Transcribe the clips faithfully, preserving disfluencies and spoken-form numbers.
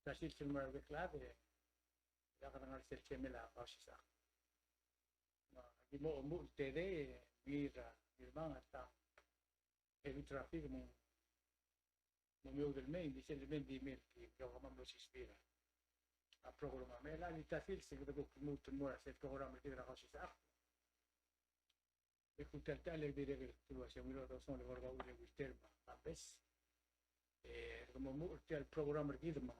ta sils el mo er a bek el chad, e, e a kede ngar sel temel a Kausisechakl. Me aki mo omuchel el tedei, e, ngii er a, ngii er a mong a ta heavy traffic me ng mo meoud el mei, ng di sel mei, ng di mei, di mlo kemam el osiseb er a program a mei, e a di ta sils e kede kuk lmuut el mo er a sel program er kid er a Kausisechakl. E kuk ta el, ta el dirrek el kuk ua se ng mlo dosong el mo er kau el Wilter me a Kambes. E kede mo omuchel er tia el program er kid me ng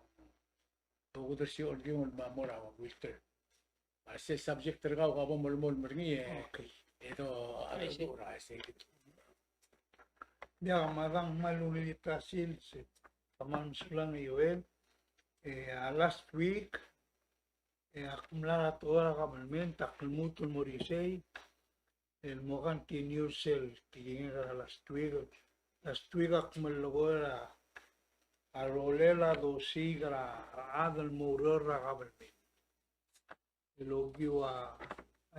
kuk odersii a olkiung el mo er a Wilter. A sel subject er kau a bo molemolem er ngii e. Okay. E do a, I see. Diak, me a dang, kmal ungil el ta sils, e kmal mesulang e Joel. E a last week e ak mla er a tekoi er a kabelment, ak lmuut el mo er isei el mo continue sel tekingek er a last week. Last week ak melekoi er a rolel a dosiik er a rechad el mo oureor er a kabelment. El okiu a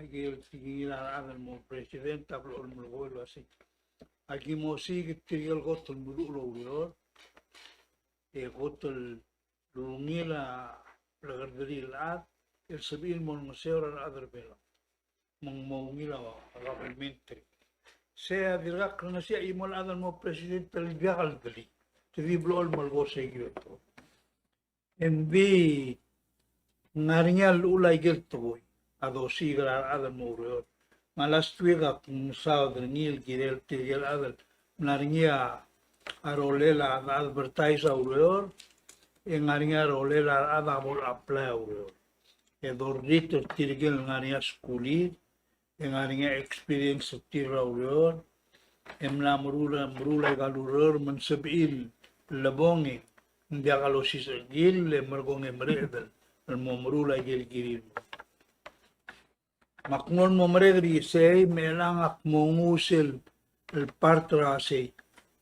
ikel tekingir a rechad el mo president a blechoel el melekoi el uasei, aki mo osiik tirke el kot el meduch el oureor, e kot el ungil a blekerdelir el chad el sebechir el mo olengeseu er a rechad er a Belau. Me ng mo ungil a kabelment er kid. Sei a dirkak el ngesii a chimo el chad el mo president el diak el delii. Te di blechoel el melekoi sei kid el tekoi. Ng di ngar er ngii a llechul a ikel tekoi a dosiik er a rechad el mo oureor. Me a last week ak mesaod er ngii el kirel tirke el chad el mla er ngii a rolel a advertise a ureor, e ngar er ngii a rolel a rechad a bo le apply a ureor. E dorrit er tirke el ngar er ngii a skulir, e ngar er ngii a experience er tir er a ureor, e mla meruul, meruul aika el ureor me ng sebechir el lebong e ng diak a losisechekir e merekong e mereched el mo meruul aike el kirir. Me ak mlo mo merek er isei, me chelechang ak mo nguu sel, el part er a sei,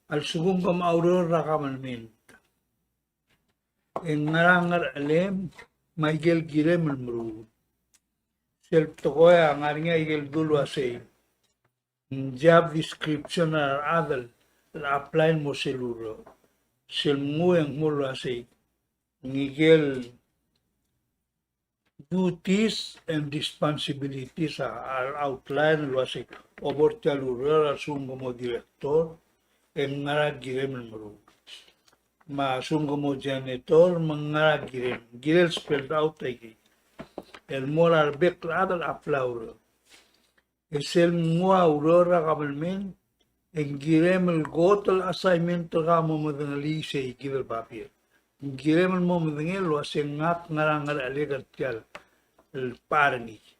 a lsekum ke mo oureor er a kabelment, e ngera a ngerchelem me aike el kirem el meruul. Sel tekoi a ngar er ngii a ikel dulu el uasei, ng job description er a rechad el apply el mo sel ureor. Sel mnguu e ng mo el uasei, ng ikel duties and responsibilities a, a outline el uasei, obo er tia el ureor a lsekum ke mo director, e ng ngar er ngii a kirem el meruul. Me a lsekum ke mo janitor, me ng ngar er ngii a kirem, kirel spelled out aike. El mo er a rebek el chad el apply a ureor. E sel mnguu a ureor er a kabelment, e ng kirem el kot el assignment er kau a mo medengelii sei kid el babier. Ng kirem el mo medengei el uasei ngak ngera a ngerchelek er tia el part er ngii.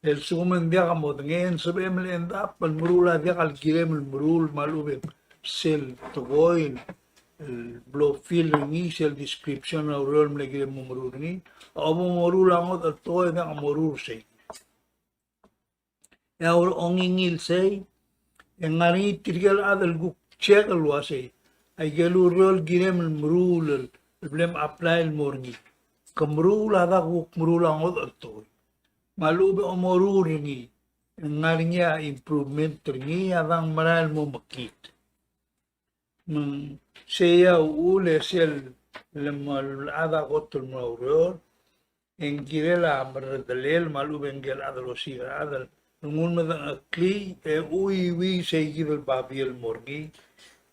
El lsekum e ng diak a modengei e ng sebechem el end up el meruul a diak el kirem el meruul me a lechub e ng sel tekoi el blo fill er ngii sel description er a ureor el mle kirem el mo meruul er ngii, a bo moruul a ngodech el tekoi e diak a moruul er sei. E a ongingil sei, e ng ngar er ngii tirke el chad el kuk check el uasei, aike el ureor el kirem el meruul el, el blem apply el mo er ngii, ke meruul a dak kuk meruul a ngodech el tekoi. Me a lechub e omoruul er ngii, e ng ngar er ngii a improvement er ngii a dang merael el mo mekngit. Me ng sei a uchul e sel lem-, el chad a kot el mo er a ureor, e ng kirel a merredelel me a lechub e ng kirel a chad el osiik er a chad el nguu el medengeklii e chuiuii sei kid el babier el mo er ngii,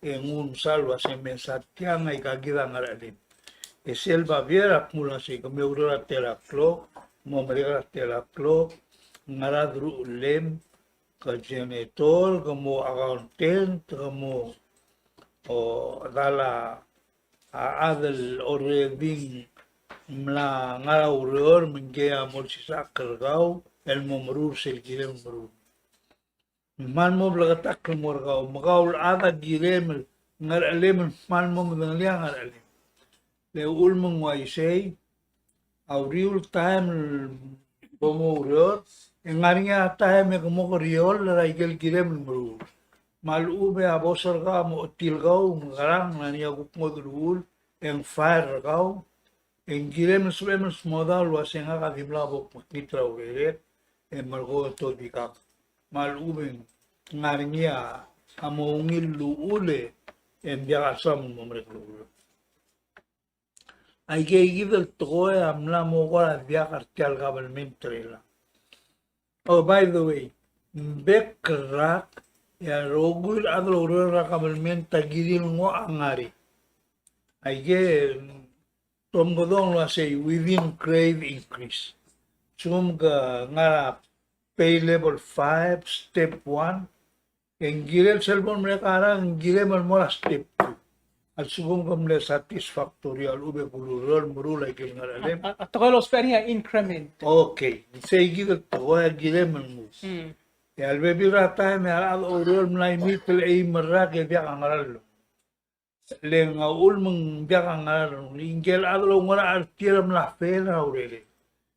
e nguu el mesa el uasei me sa tiang aika kid a ngerchelim. E sel babier a kmo el uasei ke mo oureor er a tela klok, mo merek er a tela klok, ngera a deruchellem, ke janitor, ke mo accountant, ke mo, o, dala a chad el already ng mla ngar er a ureor me ngii a mo olsisechakl er kau el mo meruul sel kirem el meruul. Me kmal mo bleketakl el mo er kau, me kau el chad a kirem el ngerchelem el kmal mo medengelii a ngerchelem. Le uchul me ng uaisei, a uriul taem el bo mo oureor, e ng ngar er ngii a taem e ke mo kerior er a ikel kirem el meruul. Me a lechub e a boss er kau a mo chetil kau, mekerang, ng ngar er ngii a kuk ngodech el uchul, e ng fire er kau, e ng kirem el sebechem el smodau el uasei ngak a dimlak bo kmekngit er a urerek, e merekong e todikak. Me a lechub e ng ngar er ngii a mo ungil el uchul e ng diak a lsam el mo merek el uchul. Aike kid el tekoi a mla mo kora diak er tia el government er chelechang. Oh, by the way, bek el rak, e a rokui el chad el oureor er a government a kirir el nguu a ngar er ngii. Aike, te omekedong el uasei within grade increase. Lsekum ke ngar er a pay level five, step one, e ng kirel sel bo lemerek a rak, ng kirem el mo er a step two. A lsekum ke mle satisfactory a lechub e kulureor el meruul aike el ngerechelem. A, a, a tekoi el ousbech er ngii a increment. Okay. Sei kid el tekoi a kirem el nguu. Mm. E a lebebil er a taem e a rechad el oureor el mla imiit el eim el rak e diak a ngera el le ng a uchul me ng diak a ngera el ungil, ngike el chad el oungerachel er tir a mla fail er a urerel.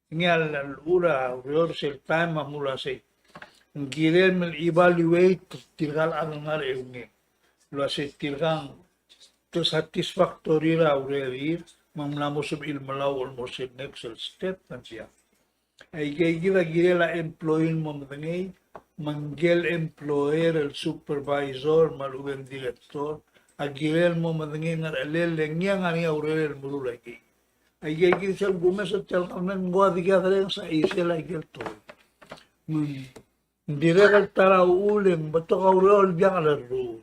Ngii a llechul a ureor sel taem a mle uasei, ng kirem el evaluate tirka el chad el ngar er a eungel el uasei tirka ng te satisfactory er a urerir, me ng mla mo sebechir el melai el mo er sel next el step, me ng diak. Aike kid a kirel a employee el mo medengei, me ngike el employer el supervisor me a lechub e ng director a kirel el mo medengei el ngerechelel, le ngii a ngar er ngii a urerel el meruul aike. Aike kid sel kumes er tia el government ng ko a dikea derenges a chisel aike el tekoi. Me ng dirrek el ta er a uchul e ng betok a ureor el diak lerruul.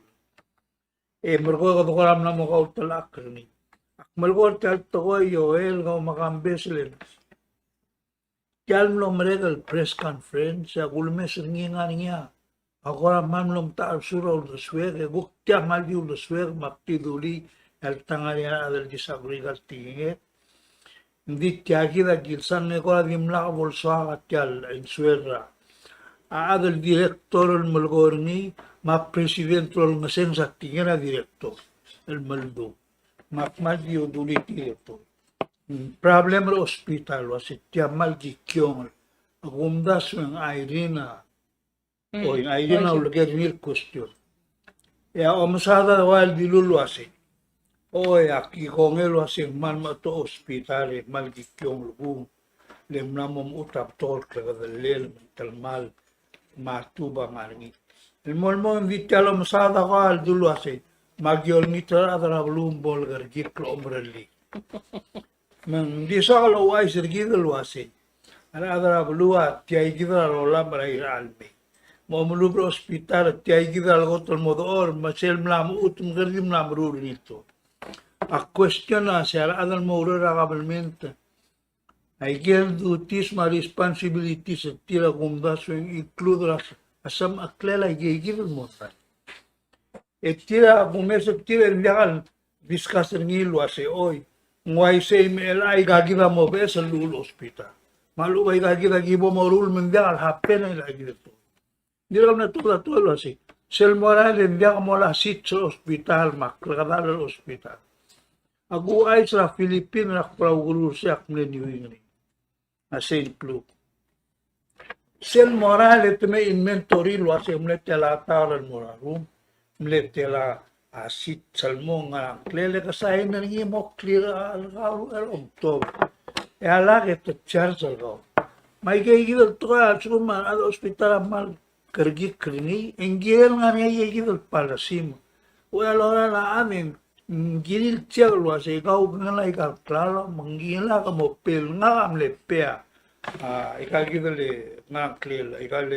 E merekong e kede kora mla mo kaultelechakl er ngii. Ak melekoi er tia el tekoi, Joel, kau me a Kambes, le tia el mlo merek el press conference, e a kulemes er ngii a ngar er ngii a kora kmal mlo metacherbesul er a uldesuek, e kuk tia kmal di uldesuek me ak di dulii el ta ngar er ngii a rechad el disagree er tia el tekingek. Ng di tia kid a kilsang e kora dimlak bo lesoak a tia el answer er a chad el director el melekoi er ngii, me a president el olengeseu a tekingel a director el meldu. Me ak kmal di dulii tia el tekoi. Problem er a hospital el uasei tia kmal kikiongel. A kumdasu e ng Irene a Mm. Oi, a Irene a uleker er ngii el question. E a omesaod a ua el dilu el uasei, oi, aki kongei el uasei ng kmal mechetok a hospital e kmal kikiongel kung, le ng mla mo mechut a betok el klekedellel me ng telemall me a tub a ngar er ngii. El mo, el mo, ng di tia el omesaod a ua el dilu el uasei, me aki olengit er a rechad er a beluu me bo lekerekikl el omerellii. Me ng di soak el ouchais er kid el uasei, a rechad er a beluu a tia kid er a rolab er a irechar el mei. Me omelub er a hospital a tia kid er a lekot el mo dechor, me sel mla mechut me kede di mla meruul er ngii el tekoi. A question a sei, a rechad el mo oureor er a government, aike el duties me a responsibilities er tir a kumdasu e ng include er a, a semecheklel aike kid el mo dai. E tir a kumes er tir e ng diak el discuss er ngii el uasei, oi, ng uaisei me chelecha aika kid a mo beches el llechul a hospital. Me a lechub aika kid a ki bo moruul me ng diak el happen er aika kid el tekoi. Ng dirrek el mle tuobed a tekoi el uasei, sel morael e ng diak molai a seats er a hospital me a klekedall er a hospital. Ak ouchais er a Philippines er a kbo er a ukeruul er sei, ak mle New England, a Saint Luke. Sel morael e te me inventory el uasei ng mle tela a tower el mo er a room, mle tela a seats el mo, ngerang klel e ke sign er ngii mo clear a lekau el omtob. E a lak e te charge a lekau. Me aike kid el tekoi a lsekum a rechad er a hospital a kmal kerekikl er ngii, e ng kirel ngar er ngii aike kid el policy me, ua lorael a chad e ng kirir el check el uasei kau ke ngilai aika el klalo, me ng ngilai ke mo pay el ngak a mle pay a, a, aika kid el, ngerang klel, aika el,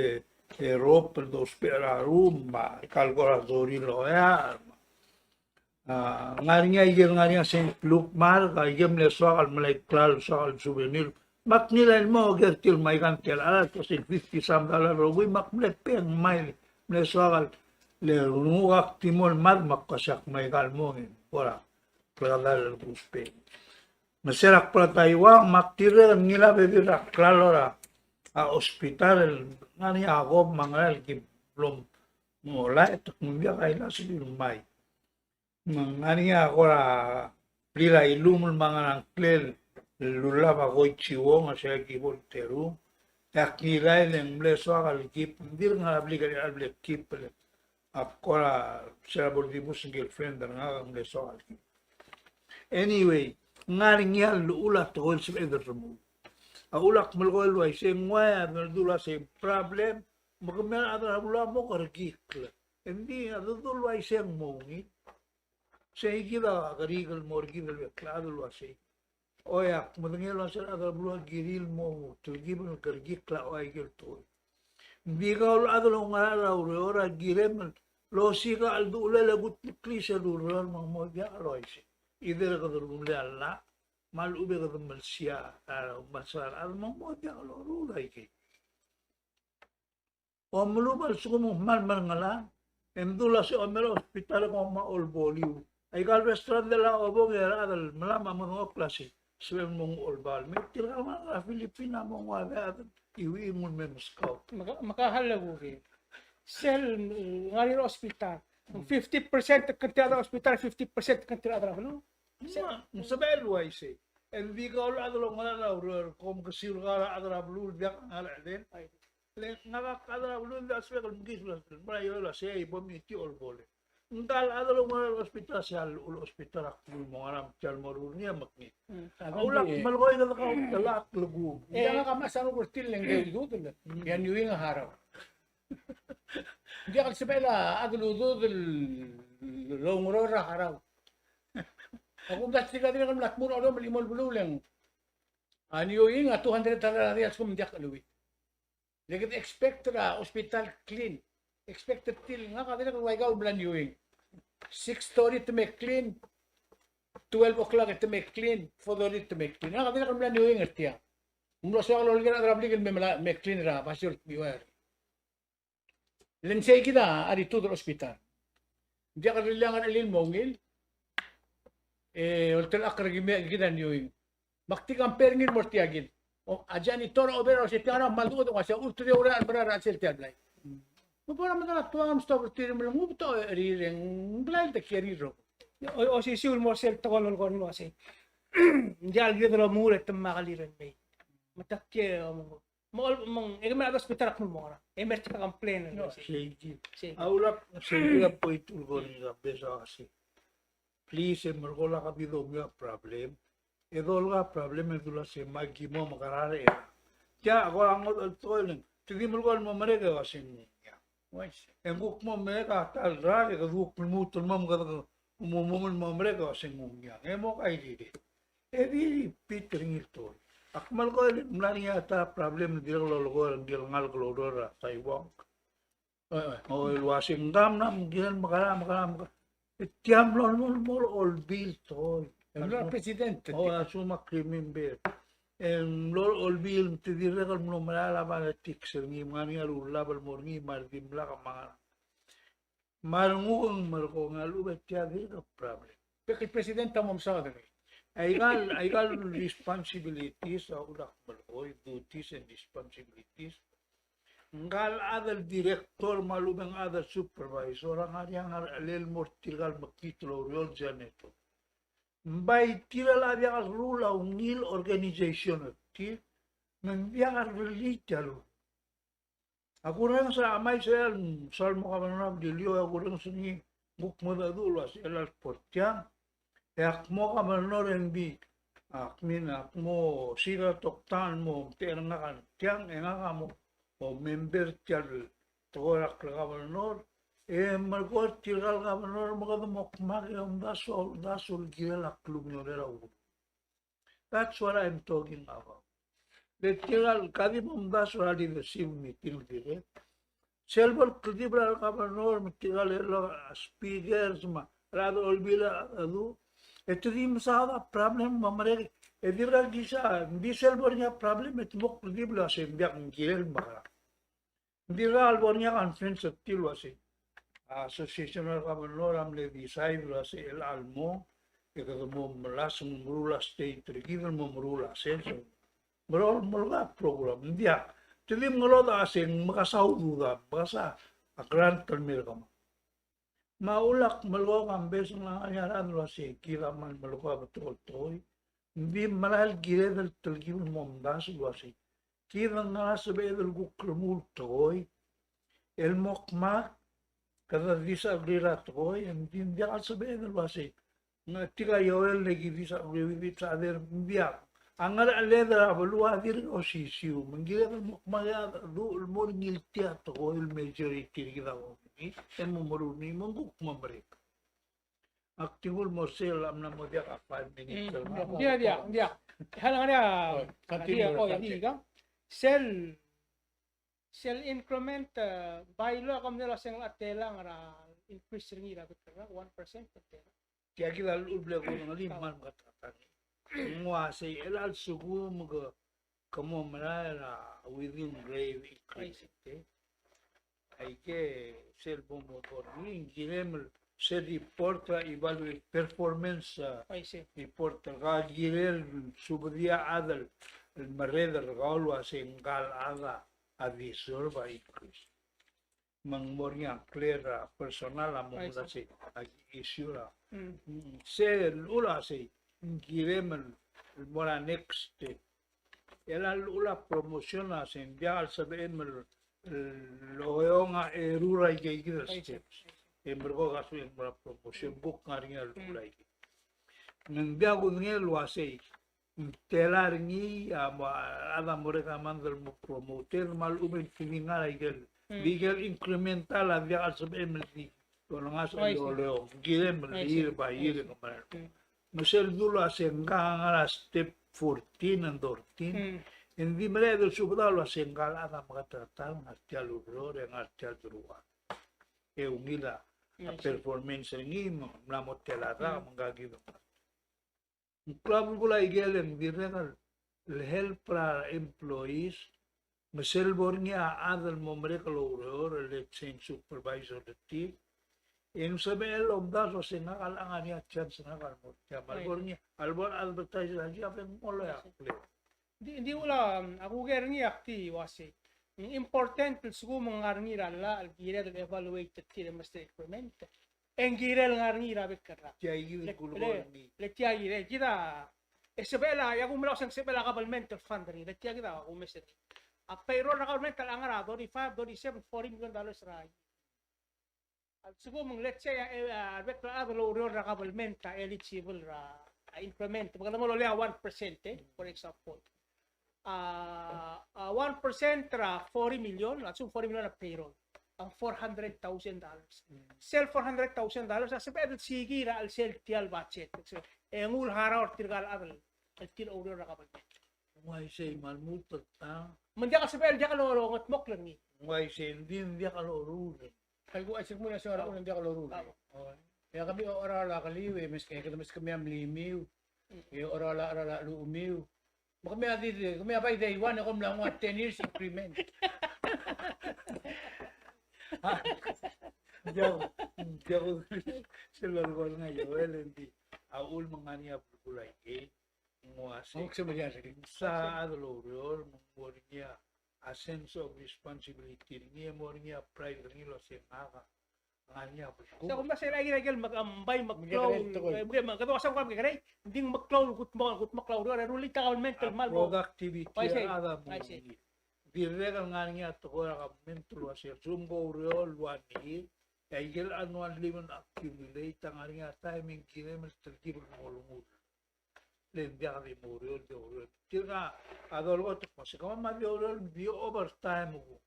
e, rop el dousbech er a room, me aika el kora sorir el oeak, me a, ngar er ngii aike el ngar er ngii a Saint Luke Mark, aike el mle soak el melai a klalo, soak el souvenir, me ak ngilai el mo oker er tir me aika ng tia el chad el fifty some dollar el rokui, me ak mle pay, ng mle, mle soak el, le nguu ak di mo el mad, me ak kmo, "Siak me aika el mo, e kora klekedall el kusbech." Me se er a kbo er a Taiwan, me ak dirrek el ngilai a bebil er a klalo er a, a, hospital el ngar er ngii a kob me a ngera el ki blo mo lait, te kmo ng diak a ilasel el mai. Me ng ngar er ngii a kora blil a ilumel me a ngerang klel el lulab a koichiuong, a sei a ki bo el terung. E ak ngilai e le ng mle soak el keep, ng dirk ngar er a blik el, el blik keep el. Ak kora se er a bo el dibus ngike el friend er ngak, ng mle soak el keep. Anyway, ng ngar er ngii a llechul a tekoi el sebeched el remuul. A uchul ak melekoi el uaisei, ng ua a dul uasei problem, me kemiu a rechad er a beluu a mo kerekikl. Engdi a dul uaisei ng mo ungil. Sei kid a kerik el mo er kid el bek el chad el uasei, Oia, ak medengei el uasei a rechad er a beluu a kirir el mo telkib el kerekikl a ua ikel tekoi. Ng di kau el chad el oungerachel er a ureor a kirem el osiik a cheldechulel e kutmeklii sel ureor me ng mo diak el uaisei. Either kede rullii a llach, me a lechub e kede melsiich a, a, melsiich a rechad me ng mo diak loruul aikei. Omelub a lsekum ng kmal merengelang, e mdu el uasei omer a hospital e kom mo olboliu. Aika el restaurant el a obong e a rechad el melamech a medengei el uasei, sebechem el mo nguu a olbal. Me tirka el ngar er a Filipin a mo nguu a chad el iuching el me meskau. Me ka, me ka hall a kuker. Sel, mm, ngar er a hospital. Fifty percent el kngtir a rechad er a hospital, fifty percent el kngtir a rechad er a beluu. Ng sebechel el uaisei. E ng di kau el chad el oungerachel er a ureor, kom kesiu el kau el chad er a beluu el diak a ngerachel. Le ngak a chad er a beluu e ng diak el sebechek el mekiis el uasei, mera el uasei, e bo mchitiich a olbol. Ngka el chad el oungerachel er a hospital, sei a llechul a hospital a kuk mo ngar er a metial mo ruul er ngii a mekngit. Mm. A ulak melekoi kede kau el telak el kuk. E ngak a mesa ng ker tir el ngii a ududel. Mm. E a Niuing a harau. Ng diak el sebechel a chad el ududel el oungerachel er a harau. Ak omdasu e tirka a dirrek el mla tmuu er a Oreor me lechimo el beluu el ng, a, Niuing a two hundred dollar a di a lsekum ng diak cheleuid. Le kede expect er a hospital clean. Expect er tir, ngak a dirrek el ua ikau el mla Niuing. Six thirty te me clean, twelve o'clock te me clean, four thirty te me clean. Ngak a dirrek el mla Niuing er tiang. Ng mlo soak el oleker a rechad er a blik el me mla, me clean er a basio el kemiu er. Le ng sei kid a attitude er a hospital. Ng diak el rirellii a ngerachel el mo ungil. E oltelechakl er kemiu, kid a Niuing. Me ak di compare er ngii el mo er tia kid. O, a janitor a ober er a uase tiang a kmal dechor, uase a ultuil er a mera er a chelsel tia el blai. Me bo er a medal a tuang el mstop er tir me le nguu betok a cherir e ng blai el dekiei er tir el rokui. O, osisiu el mo er sel tekoi el lolekoi el uase, ng diak el kired el omengur e te mla kelir el mei. Me te kiei, o, Me ol-, me ng, e ke mla er a hospital a kmal mo ngerang. E mer tirka a complain. No, sei kid. Sei. A ulak, sei kid a point el ko er ngii a bes a uase, please, e merekong e lak a di domiu a problem. E dolekoi a problem e dula se me aki mo mekerang e. Tia, ko a ngodech el tekoi el ng, te di merekong el mo merek e uase ng ungil. Uaisei. E ng kuk mo merek a ta el rak e kede kuk lmuut el mo, kede mo, mo, mo, mo merek e uase ng ungil. E mo kairirir. E di repeat er ngii el tekoi. Ak melekoi el mla er ngii a ta problem el dirrek el lolekoi er ngii el ngalek el oureor er a sidewalk. E, e. O, el uase ng ka mla me ng kirel mekerang, mekerang, mekerang. E tia mlo, mlo, mlo olbiil el tekoi. E mlo president. O, a lsekum ak remember. E mlo olbiil me te dirrek el mlo merael a politics er ngii me ng ngar er ngii a lullab el mo er ngii me a re dimlak me a ngerang. Me a renguk e ng merekong a lechub e tia dirk a problem. Bek el president a mo mesaod er ngii. Aika el, aika el responsibilities a ulak melekoi, duties and responsibilities. Ngka el chad el director me a lechub e ng chad el supervisor a ngar er ngii a ngerchelel el mo er tirka el mekngit el oureor, janitor. Ng bai tir a diak el ruul a ungil organization er tir, me ng diak el rullii tia el A kurrenges er a chemais er a, sel mo governor er a Beliliou, a kurrenges er ngii, kuk mo mengedecheduch el uasei el bo er tiang. E ak mo governor e ng di, ak min, ak mo siik a toktang el mo omtechei er ngak er tiang, e ngak a mo, mo member er tia el tekoi er a klegovernor, e merekong er tirka el governor me kede mo kmak e omdasu, omdasu el kirel a klungiolel a ureor. That's what I'm talking about. Le tirka el, ka di mo omdasu er a leadership meeting el kirel. Sel bo el kldibel a governor me tirka el, el speakers me a rechad er a olbiil a du, e te di mesaod a problem me a merek, e dirkak di sa, ng di sel bo er ngii a problem e te mo kldibel a se ng diak ng kirel mekerang. Ng dirkak el bo er ngii a conference er tir el uasei a Association er a Governor a mle decide el uasei chelecha el mo, e kede mo melasem el meruul a state er kid el mo meruul a sales. Meruul, meruul a program. Ng diak. Te di mengelodech a se ng mekesai a udoud, mekesai a grant el mei er kemam. Me a ulak melekoi a Convention a ngar er ngii a rechad el uasei kid a kmal melekoi a betok el tekoi. Ng di merael el kired el telkib el mo omdasu el uasei kid a ngera sebeched el kuk remuul tekoi el mo kmak, kede disagree er a tekoi, e ng di ng diak el sebeched el uasei ng tirka a ioel e ki disagree with each other, ng diak. A ngercheled er a beluu a dirk osisiu, me ng kired el mo kmak e a duch el mo er ngii el tia tekoi el majority er kid a komengii, e mo meruul er ngii me ng kuk mo merek. Ak di nguu el mo sel a mla mo diak a five minutes. Mm, diak, diak, diak. Hal ngar er ngii a, oh, continue, a di, oh, a di subject. Sel, sel increment, eh, bylaw a kom mle sel a telang er a increase er ngii er a bek el rak, one percent, telang. Tia kid a llechul el bla kudengelii me ng mla meketeketang. Ng uaisei, el lsekum ke, ke mo merael er a within grade increment, e. Aike sel bo mo er ngii, ng kirem el sel report er a evaluate performance, a, report er kau el kirel subedii a chad el merreder er kau el uaisei ngka el chad a deserve a increase. Me ng mo er ngii a clear, a, personal a mo mla sei a issue er a. Mm. Mm, sel llechul a sei, ng kirem el mo er a next step. El llechul a promotion a sei, ng diak el sebechem el, el oeong a eru er aike kid el steps. E merekong a sei ng mo er a promotion, kuk ngar er ngii a llechul aike. Me ng diak kudengei el uaisei, ng tela er ngii a mo, a chad a mo recommend el mo promoted, me a lechub e ng kiling ngar er a ikel. Mm. Di ikel incremental a diak el sebechem el di olengasech el oleong. Kirem el year by year e ng merael. Mm. Me sel dulu a se ngka a ngar er a step fourteen and thirteen. Mm. E ng di merael el subedau el uaisei ngka el chad a meketeketang, ngar tia el ureor, e ngar tia el deruchall. E ungil a performance er ngii me ng mla mo tela a rak, me ngka kid a Ng klou a belkul a ikel e ng dirrek el help er a employees, me sel bo er ngii a chad el mo merek el oureor, let's say, supervisor er tir, e ng sebechel el omdasu el se ngak a ngar er ngii a chance er ngak el mo er tia. Me a lebo er ngii, a lebo el advertise er a job e ng mo loia a klou. Di, di ula, a kuker er ngii a kdi uasei. Ng important el lsekum ng ngar er ngii er a llach el kired el evaluate er tir e mesterir el increment. E ng kirel ngar er ngii er a bek el rak. Tia kid el kulekoi er ngii. Le tia kid, e kid a, e sebechel a, e a kumerang el uasei ng sebechel a government el fund er ngii. Le tia kid a kumes er ngii. A payroll er a government a ngar er a thirty-five, thirty-seven, forty million dollars er a A lsekum ng, let's say, a, a, a rebek el chad el oureor er a government a eligible er a, a increment, me kede mo lolei a one percent, e, for example. A, a one percent er a forty million, a lsekum forty million a payroll, a four hundred thousand dollars. Mm. Sel four hundred thousand dollars a sebeched el sikii er a chelsel tia el budget. E nguu el harau er tirka el chad el, el tir a oureor er a government. Ng uaisei me a lmuut el tang. Me ng diak el sebechel, diak el longetmokl er ngii. Ng uaisei, ng di ng diak el loruul. Kau uaisei, kmo ng uaisei, ng diak el loruul. E kemiu a cheral a keliu, e meskemiu, kede meskemiu a mlimiu. E cheral a, cheral a lluchemiu. Me kemiu a di, kemiu a bai day one, e kom mla nguu a ten years increment. Diak, diak, sel lolekoi er ngii a Joel, e ng di a uchul me ng ngar er ngii a belkul a ikei. Ng uaisei. Ng uaisei me ng diak. Ng sa chad el oureor, me ng mo er ngii a sense of responsibility er ngii, e mo er ngii a pride er ngii el uasei ngak a ngar er ngii a belkul. Sa kumdasu e a ikel, ikel mek-, em, bai meklou, e, kede uasei ng kmal mekekerei, ng di ng meklou el kutmo-, kutmokl a ureor, e rullii a government el kmal mo. Productivity er a chad a mo er ngii. Dirrek el ngar er ngii a tekoi er a government el uasei, lsekum ke oureor el one year, e a ikel annual leave a accumulate, a ngar er ngii a taem e ng kirem el telkib el mo olengull. Le ng diak di mo oureor, di oureor. Tirka a dolekoi el kmo se kemam a di oureor, di overtime ko.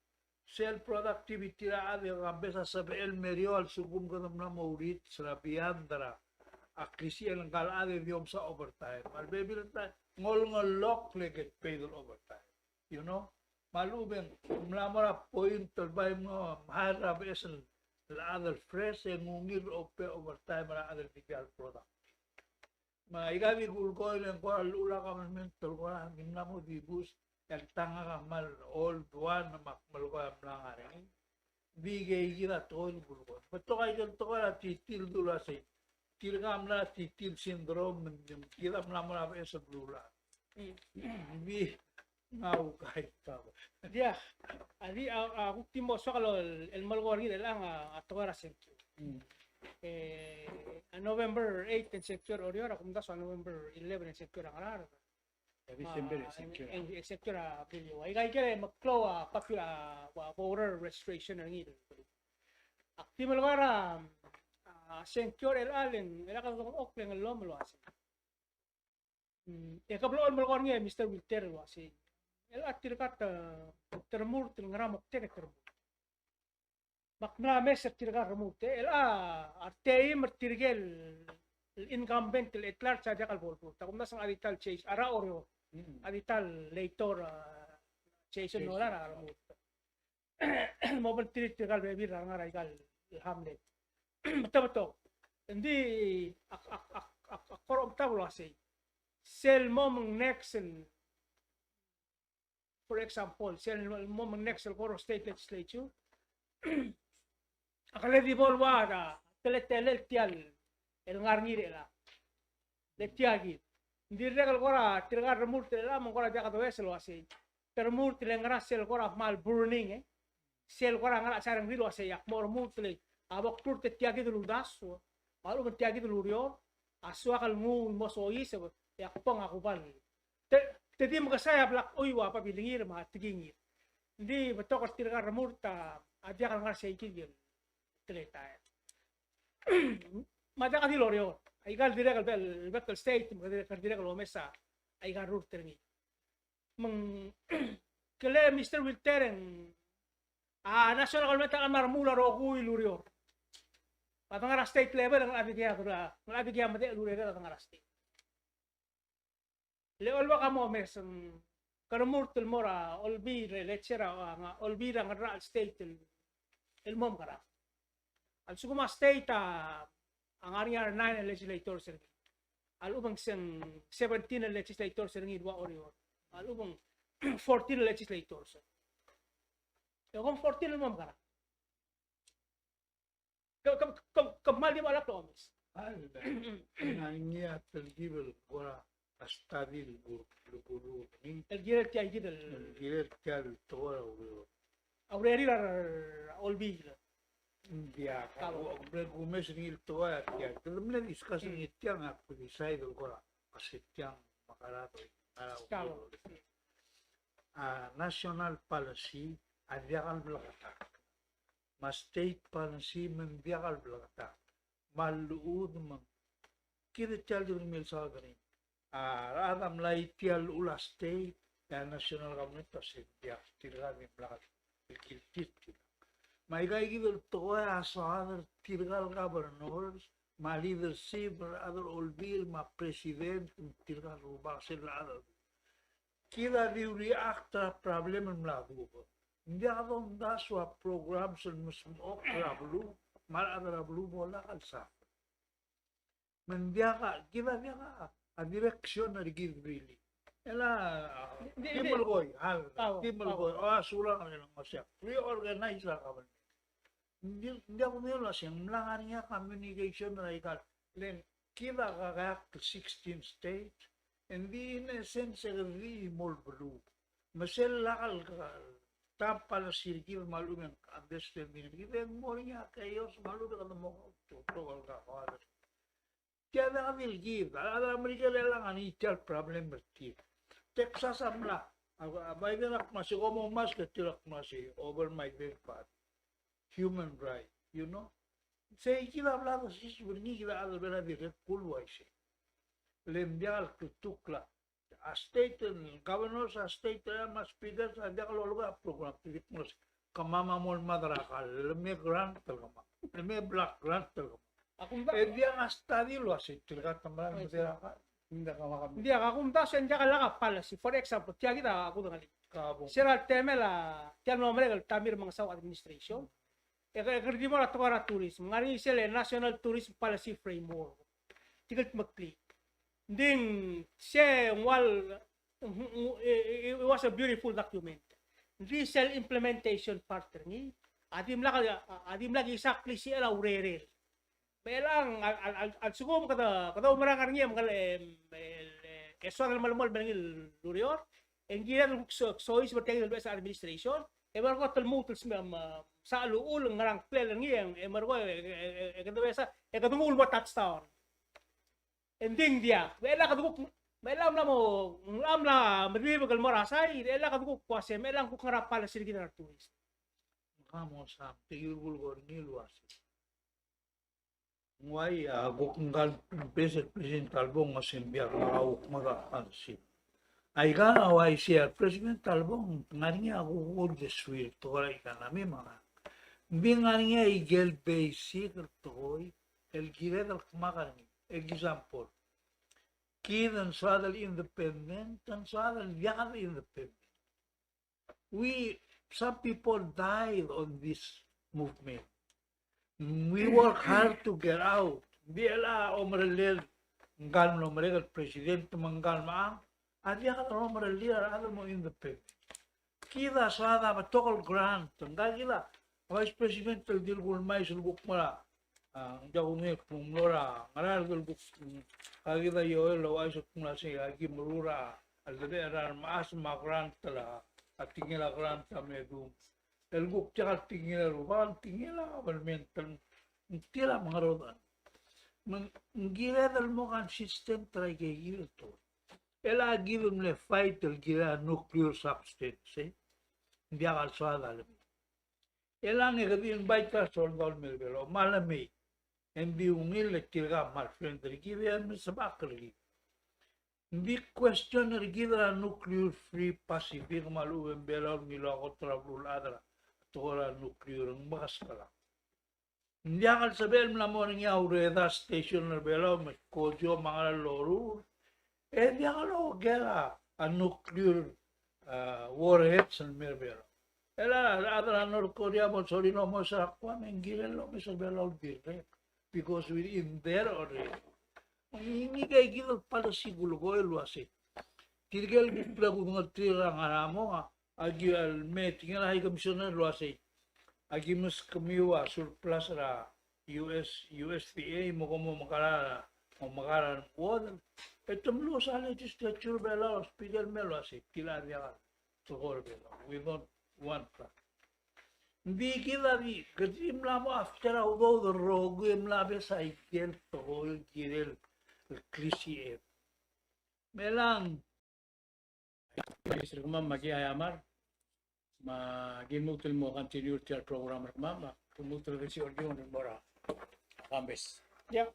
Sel productivity er a chad e kambes a sebechel el meriou a lsekum kede mla mo reach er a beyond er a klisichel ngka el chad e di omsa overtime. Me a lebebil er a taem, ng olengelokl e get paid el overtime. You know? Me a lechub e ng mla mo er a point el bai mlo hire er a beches el chad el fresh e ng ungil er a ope overtime er a chad el di tia el product. Me aika di kulekoi el ng kora llechul a government el kora, ng mla mo di bus, e a tang a kmal old one, me ak melekoi a mla ngar er ngii. Di ikei kid a tekoi el kulekoi. Betok a ikel tekoi er a titil el dulu a sei. Tirka a mla er a titil syndrome, me ng kid a mla mo er a beches el beluulechad. Mm. Di Ng uaisei. Diak, a di, a, a kuk di mo soak el, el melekoi er ngii er chelechang a, a tekoi er a sengkio. Mm. E, a November eight e ng sengkio er a Oreor, a kumdasu a November eleven e ng sengkio er a Ngaraard. E December e ng sengkio. E ng, e ng sengkio er a Beliliou. Aika ikel meklou a popular, a, voter registration er ngii. Ak di melekoi er a, a, sengkio er chelechang, e le kede dengchokl e ng llom el uasei. Mm, e ke blechoel melekoi er ngii, Mister Wilter, el uasei. El a tirka te, te remurt el ngera moktek e te remurt. Me ak mla mes er tirka el remurt, e, el a, a team er tirke el incumbent el at large a diak el bo el remurt. A kumdasu e ng a di ta el Jason, a re Oreor. Mm. A di ta el Leitor, a, Jason Jason Nolan a remurt. Mo obengterir tirka el bebil er a ngar er aika el hamlet. Te betok. Ng di ak, ak, ak, ak, ak kora omtab el uasei, sel mo me ng next el, for example, sel mo me ng next el kora state legislature, a kele di bo el ua a teletelel tia el ngar er ngii er chelechang. Le tia kid. Ng dirrek el kora tirka el remurt er chelechang me ng kora diak domes el uasei, te remurt le ngera sel kora kmal burning, e. Sel kora ngera se a rengrir el uasei ak mo remurt le a bo kdurt e tia kid el uldasu, me a lechub e ng tia kid el ureor, a soak el nguu el mo soiseb, e ak bong a kubal. Te, te di mekesai a blak ui ua babilngir me a tekingir. Ng di betok er tirka el remurt a diak el ngar sei kid el teletael. Me a diak di el Oreor. Aika el dirrek el bek, el bek el state, me kede dirrek el omes a aika el rurt er ngii. Me ng kele Mister Wilter e ng, a national government a mla remuul a rokui el ureor. A de ngar er a state level e ng locha dikea, ng locha dikea medechel el urerel a de ngar er a state. Le Olbiil a mo omes, ng ke remurt el mo er a Olbiil er a, let's say, a, a Olbiil er a Ngaraard State el, el mo mekerang. A lsekum a state a, a ngar er ngii a nine el legislators er ngii, a lechub e ng se ng seventeen el legislators er ngii el ua Oreor, a lechub e ng fourteen el legislators. E kom fourteen el mo mekerang. Ke, ke, ke, ke kmal di bo lak lomes. A, ng ngar er ngii a telkib el kora study el bu-, el buluut er ngii. El kirel tia kid el, el kirel tia el tekoi er a ureor. A urerir a Olbiil. Ng diak, a, kau, a, a, kumes er ngii el tekoi a tia. Kede mle discuss er ngii tiang, ak decide el kora, a se tiang me a kora, a, kau, a national policy a diak el bleketakl. Me a state policy me ng diak el bleketakl. Me a lechub me ng kid a tia el di ungil saod er ngii. A rechad a mla tia el llechul a state, e a national government a se ng diak, tirka a dimlak el kiltil tirka. Me aika kid el tekoi a saod er tirka el governors, me a leadership er a rechad er a Olbiil, me a president, me tirka el rubak sel rechad. Kid a di react er a problem el mla dubech. Ng diak domdasu a programs el mesmechokl er a beluu, me a rechad er a beluu bo lak el suffer. Me ng diak a, kid a diak a, a direction er kid really. E le, a, di, di, di melekoi, a, di melekoi, a, sulang el ngosea, reorganize a government. Ng di, ng diak kudengei el uasei ng mla ngar er ngii a communication er aika el, le ng kid a kakeakl el sixteen states, e ng di in essence e kede di chimo el beluu. Me sel lak el ka, ta el policy er kid me a lechub e ng understanding er kid e ng mo er ngii a chaos me a lechub e kede mo kautoketok el kakoad. Tia diak di el kid, a rechad er a Merikel a ngar er ngii tia el problem er tir. Texas a mla, a, a Biden a kmo se kom omes e tir a kmo se over my dead body. Human right, you know. Sei kid a bla desiseb er ngii, kid a chad el bla dirrek el kuk uaisei. Le ng diak el kltukl a, a state el governors, a state el, me a speakers a diak lolekoi a program, te di kmo se kemam a mo el mad er a kall, le me grant el kemam, le me block grant el kemam. E diak a study el uasei tirka te mla mad er a kall. Ng diak a kumdasu e ng diak el lak a policy. For example, tia kid a kudengelii. Sel temel a, tia el mlo merek el Tommy Remengesau administration. E ke, e ke di mo er a tekoi er a tourism. Ng ngar er ngii sel National Tourism Policy Framework. Tia el kldmeklii. Ng di se ng ua el, it was a beautiful document. Ng di sel implementation part er ngii a dimlak, a dimlak exactly sel a urerel. Me chelechang, a, a, a, a lsekum kede, kede oumerang er ngii e mkel, e, e, e soad el melemolem er ngii el ureor, e ng kired el kuk so, soiseb er tia kid el beches el administration, e me ng kot el lmuut el smecher, me, sa el uchul ng ngerang klel er ngii, e, e me ng kot, e, e, e, e kede beches, e kede nguu el mo touchdown. E ng di ng diak, me chelechang kede kuk, me chelechang mla mo, mla, mla medibek el mo er a side, e chelechang kede kuk uase, me chelechang kuk ngar er a policy er kid er a tourism. Ng mo sam, te kirel kuk er ngii el uase. Ng uai a kuk ngka el beches el President Talbong a se ng diak a kuk ngar er a policy. Aika a uaisei a President Talbong, ng ngar er ngii a kuk uldesuir el tekoi er a economy me a ngerang. Ng di ngar er ngii a ikel basic el tekoi el kired el kmak er ngii. Example, kid a soad el independent, a soad el diak el independent. We, some people died on this movement. We work hard to get out. Ng di el a omerellel ngka el mlo merek el president me ngka el mechang a diak el omerellel a rechad el mo independent. Kid a soad a betok el grant, ngka kid a vice president el di el kulmais el kuk mera, a, ng diak kudengei el kmo ng mlo er a ngera el kuk, a kid a Joel el ouchais el kmo ng sei a ki meruul a, a ledebechel er a remechas me a grant el a, a tekingel a grant a mle dum. El kuk diak el tekingel a rubak, el tekingel a government, ng tir a mengerodech. Me ng kired el mo consistent er a ikakid el tekoi. El a kid el mle fight el kirel a nuclear substance, e ng diak el soad a lemei. El a ngii e kede invite er a soldau el mei er a Belau me a lemei, e ng di ungil e tirka me a refriend er kid e mesebechakl er kid. Ng di question er kid er a nuclear free Pacific me a lechub e ng Belau el ngiluu a kot er a beluulechad er a tekoi er a nuclear, ng mekeskelak. Ng diak el sebechel el mla mo er ngii a Ureda Station er a Belau me Kogyo me a ngera el loruul, e diak loker a, a nuclear, a, warheads el mei er a Belau. El a rechad er a North Korea a bo lsorir el omes er a Guam, e ng kirel el omes er a Belau dirrek, because we in there already. Ngii, ngii kid el policy kulekoi el uasei tirke el kuk bla kudengelterir a ngar er a mong, a ki el me tekingel a High Commissioner el uasei a ki meskemiu a surplus er a U S, U S D A, me kom mo mekerang, mo mekerang el uodel. E te mlo sa legislature er a Belau, speaker el mei el uasei tia a diak el tekoi er a Belau. We don't want that. Ng di kid a di, kede di mla mo after a udoud el rokui e mla bes a ikel tekoi el kirel el klisichel. Me lang. Mister, kemam me aki aiamar, me aki lmuut el mo continue er tia el program er kemam, me aki lmuut el desiik er kid el mo er a Kambes. Ia.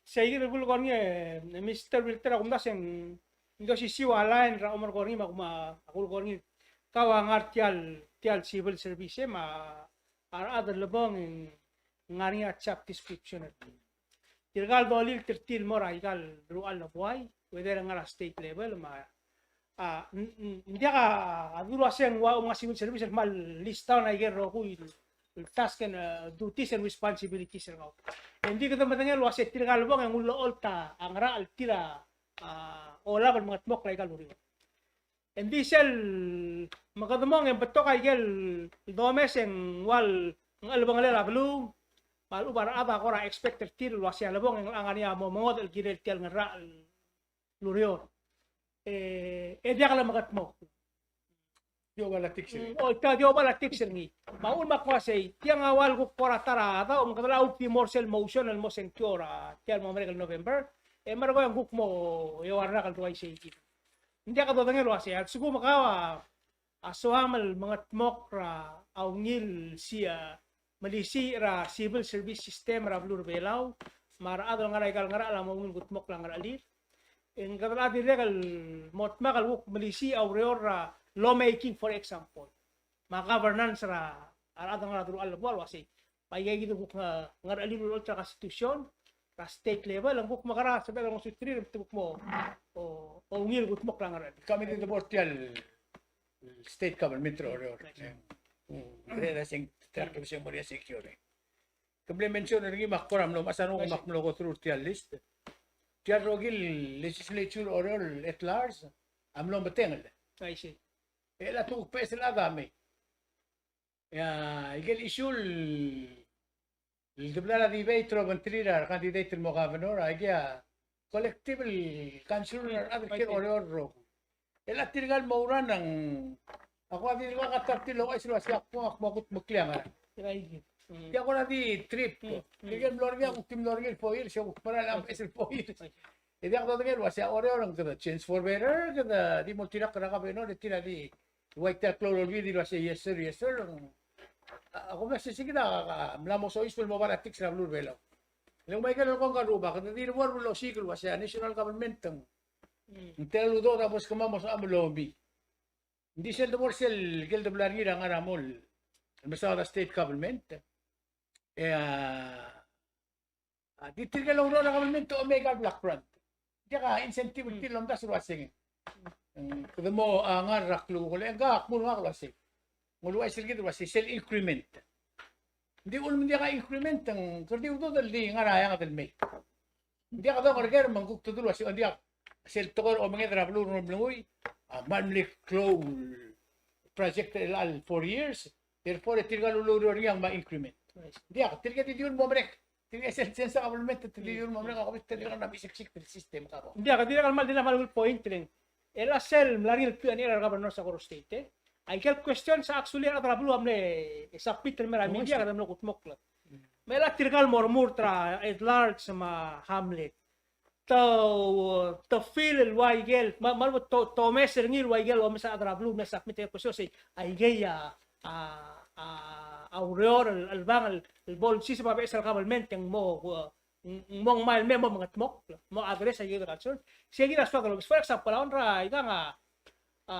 Sei kid el kulekoi er ngii, e, Mister Wilter, a kumdasu e ng di osisiu a line er a omerekoi er ngii, me a kuma, a kulekoi er ngii, kau a ngar tia el, tia el civil service, e, me a a rechad er a lebong e ng ngar er ngii a job description er tir. Tirka el dolilt er tir el mo er aika el deruchall el buai, whether ng ngar er a state level me a, a, n-, n-, ng diak a, a dulu el uasei ng ua, um, ngar er a civil service el kmal list down aike el rokui el task and, uh, duties and responsibilities er kau. E ng di kede medengei el uasei tirka el bong e ng ulecholt a ngerachel er tir a, a, olab el mengetmokl aika el ureor. Ng di sel mekedmong e ng betok aike el domes e ng ua el ngelebengelel a beluu, me a lechub a rechad a kora expect er tir el uasei a lebong e ng ngar er ngii a mo mengodech el kirel tia el ngerachel el ureor. E, e diak lemekedmokl. Di oba el tiks er ngii. Mm, o, tia di oba el tiks er ngii. Me a uchul me ak uasei, tiang a ua el kuk kora ta er a daob, me kede locha ultimor sel motion el mo sengkio er a tia el mo merek el November, e merekong e ng kuk mo eua el rak el uaisei kid. Ng diak dodengei el uasei, a lsekum kau a soam el mengetmokl er a ungil si-, a, melisiich er a civil service system er a beluu er a Belau, me a rechad el ngar er aika el ngerachel a mo ungil kudmokl a ngerechelir, e ng kede locha dirrek el mo dmak el kuk melisiich a ureor er a lawmaking, for example, me a governance er a rechad el ngar er a deruchall el buai el uasei, me aika kid el kuk nge-, ngerechelir el ulecholt er a constitution er a state level, e ng kuk mekerang a sebechel el ngosuterir e te kuk mo, o, o ungil kudmokl a ngerechelir. Committee of the board tia el state government er a Oreor. Mm. Tia el seng, tia el seng mo er a secure. Ke mle mention er ngii me ak kora mlo, me a sel ngak me ak mlo go through tia el list. Tia el rokui el legislature er a Oreor at large a mlo metengel. I see. E a lsekum ke beches el chad a mei, e a ikel issue el el debla er a debate er a obengterir a re candidate el mo governor, a ikei a collective el concern er a rechad el kiei er a Oreor el rokui. E a tirka el mo oureor a ng, a kuk di dirkak a ta er tir el ouchais el uasei ak mo, ak mo kudmeklii a ngerang. Tia kora di trip. Tirke el mlo er ngii a kuk di mlo er ngii el four years, e kuk mera el beches el four years. E diak dodengei el uasei a Oreor a ng kede change for better, kede di mo oltirakl er a governor, e tir a di ua tia el klou el olbiil el uasei yes sir, yes sir. A, a kumdasu e sei kid a, a, mla mo soiseb el mo politics er a beluu er a Belau. Le ng ua ikel lolekoi ngka el rubak, kede di lebo er a beluu el osiik el uasei a national government a ng, mm, ng tela el udoud a bo leskemam mo sebecham el omi. Ng di sel debo er sel, ikel debla er ngii er a ngar er a mo el mesaod a state government, E a, a di tirke el oureor er a government a omeka el block grant. Ng diak a incentive er tir el omdasu el uasei, mm, kede mo, a, ngar er a klukuk el, e ngak a kmo ngak el uasei, ng uluuchais er kid el uasei sel increment. Ng di uchul me ng diak a increment, ng kede di udoud el di ngar er a eanged el mei. Ng diak dongerker me ng kuk tedul el uasei, ng diak, sel tekoi er a omenged er a beluu el mo er a beluu, a, kmal mle klou el project er chelecha el four years, therefore e tirka el uluureor er ngii a ngmai a increment. Ng diak, tirke di diul mo merek. Tirke sel change er a government, te di diul mo merek, a COVID te di ngar er a mesiksik el system ka bo. Ng diak, dirrek el kmal, di kmal ungil point er ngii. E a sel mla er ngii el Q and A er a governors er a Koror State, e. Aike el questions a actually a rechad er a beluu a mle submit el mei er a media, kede mlo kudmokl. Me a tirka el mo remurt er a at large me a hamlet, te, te feel el ua ikel, me, me te, te omes er ngii el ua ikel omes a rechad er a beluu el mle submit el question, sei, aikei a, a, a, a ureor el, el bang el, el bo lsiseb a beches el government e ng mo, ng, ng mo ngmai el mei e mo mengedmokl, mo address aike el concern. Sei kid a soak el, for example, a on er a ikang a, a,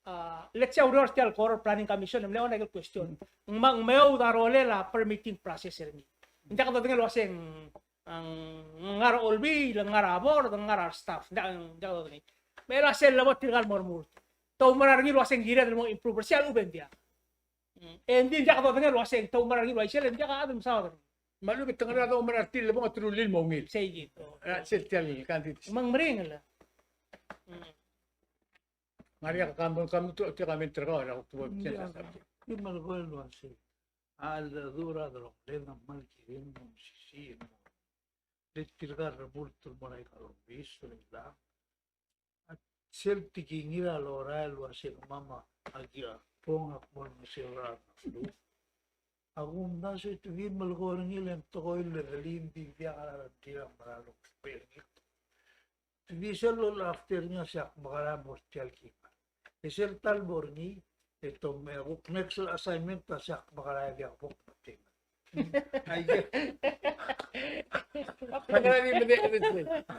a, let's say a ureor er tia el Koror Planning Commission, e mle on aike el question. Ng mo, ng meoud a rolel a permitting process er ngii. Ng diak dodengei el uasei ng, ng ngar er a olbiil, ng ngar er a board, ng ngar er a staff. Ng diak, ng diak dodengei. Me a sel lebo tirka el mo remurt, te oumera er ngii el uasei ng kired el mo improve er sei a lechub e ng diak. E ng di ng diak dodengei el uasei te oumera er ngii el uaisei, e ng diak a chad el mesaod er ngii. Me a lechub e te ngar er a doumera er tir el lebong e te rullii el mo ungil. Sei kid. A, sel tia el candidate. Me ng meringel. Mm. Ngar er ngii a kambon, kambon, tia comment er kau, er a kuk tubo, tia el subject. Di melekoi el uasei a cheldecheduch er a delongeled a kmal kirel el mo mesisiich el mo. Le tirka el remurt el mo er aika el obis, el A G. A sel tekingir a lorael el uasei kemam a ki a bong a kmo olengeseu er a beluu. A kumdasu e te di melekoi er ngii le ng tekoi el ledelii, ng di diak a rengrir a mera el ousbech er ngii. Te di sel loleafter er ngii a se ak mekerang e mo er tia el kima. E sel ta el bo er ngii, e te me kuk next assignment a se ak mekerang e diak bo kmetik. Aike,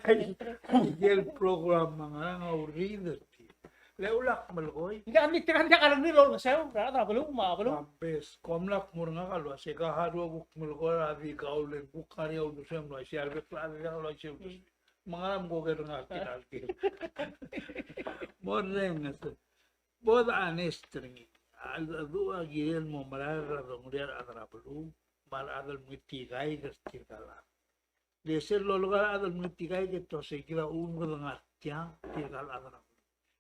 aike el program a ngerang a uriul er tir. Le ulak melekoi. Ng diak, ng diak a rengrir el olengeseu er a rechad er a beluu me a beluu. Bes, kom lak mo er ngak el uasei ka harau a kuk melekoi er a di kau le kuk ngar er ngii a uldesuem el uasei a rebek el chad a diak el uasei uldesuem. Me ngera me ko ker er ngak a ker. Mo er a ngeseu. Bo de honest er ngii. A cheldecheduch a kirel el mo merael er a dongerir a rechad er a beluu me a rechad el mengetiaik er tirka el chad. Le sel lolekoi a rechad el mengetiaik e te uasei kid a uchul me kede ngar tiang, tirka el chad er a beluu.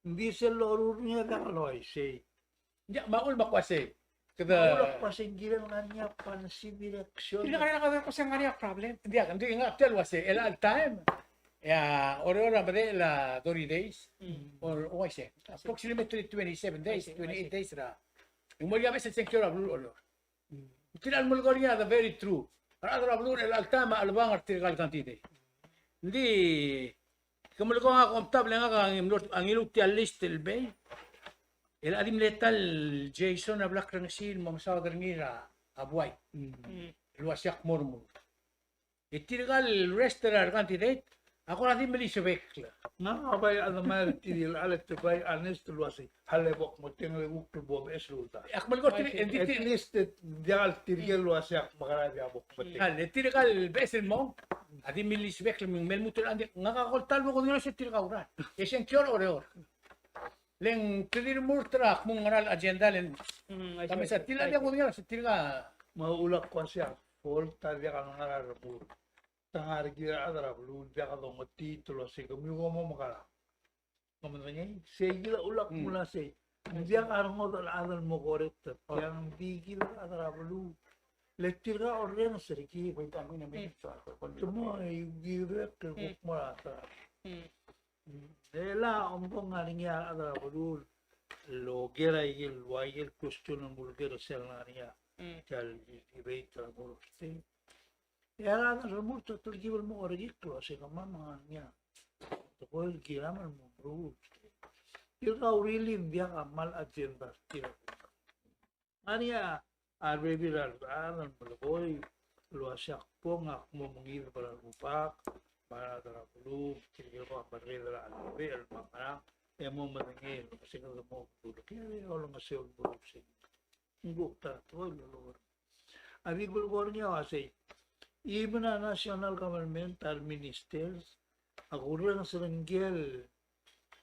Ng di sel loruul er ngii a diak el uaisei. Ng diak, me a uchul me ak uasei, kede, me a uchul ak uasei ng kirel ngar er ngii a positive direction. Ng di ngar er ngii a problem. Ng diak, ng di ngak tia el uasei, el chelecha el taem, e a Oreor a medechel a thirty days, or, o uaisei, approximately twenty-seven days, twenty-eight days er a, ng mo er ngii a beches el sengkio er a beluu er a Oreor. Tirka el melekoi er ngii a the very true. A rechad er a beluu er chelecha el taem a chelebangel er tirka el candidate. Ng di ke melekoi ngak a omtab le ngak a ngiluu, a ngiluu tia el list el mei. El a di mle ta el Jason a blak er ngii el mo mesaod er ngii er a buai el uasei ak mo remurt. E tirka el rest er a recandidate a kora di melisebekl. Ngak a bai a de mei er tir el chad e te bai honest el uasei, a le bo kmetengel e kuk bo beches el uldasu. Ak melekoi er tir, e ng di at least e diak el tirke el uasei ak mekerang e diak bo kmetengel. A le tirka el beches el mong a di melisebekl me ng mei el lmuut el chad, ngak a ko el ta el bo kudengei el uasei tirka a ureor. E sengkio er a Oreor. Le ng te di remurt er a kmo ngera el agenda le ng, mm, I see, ka mesa, I see, tirka a diak kudengei el uasei tirka. Me a uchul ak uasei a fault a diak a ngar er a remurt. Te ngar er kid a rechad er a beluu el diak dongetiterir el uasei kemiu ko mo mekerang. Ke medengei, sei kid a uchul ak mla sei. Ng diak a rengodech el chad el mo correct er tiang, ng di kid a rechad er a beluu. Le tirka a orrenges er kid. Te mo, e, dirrek el kuk mo er a ta. E le a omko ng ngar er ngii a rechad er a beluu el oker a ikel, ua ikel question el muleker er sel ngar er ngii a, tia el debate er a Koror State. E a rechad el remurt a telkib el mo kerekikl el uasei kemam a ngar er ngii a tekoi el kiram el mo meruul. Tirka a uriul e ng diak a kmal agenda er tir. Ngar er ngii a rebebil er a rechad el melekoi el uasei ak bong, ak mo mengideb er a rubak me a rechad er a beluu, tirke el kuk merreder er a chelebechel me a ngerang, e mo medengei el uasei kede mo meruul, kede olengeseu el meruul sei. Ng kuk ta er a tekoi el lolekoi. A di kulekoi er ngii a uasei, even a national government, a re ministers, a kurrenges er ngike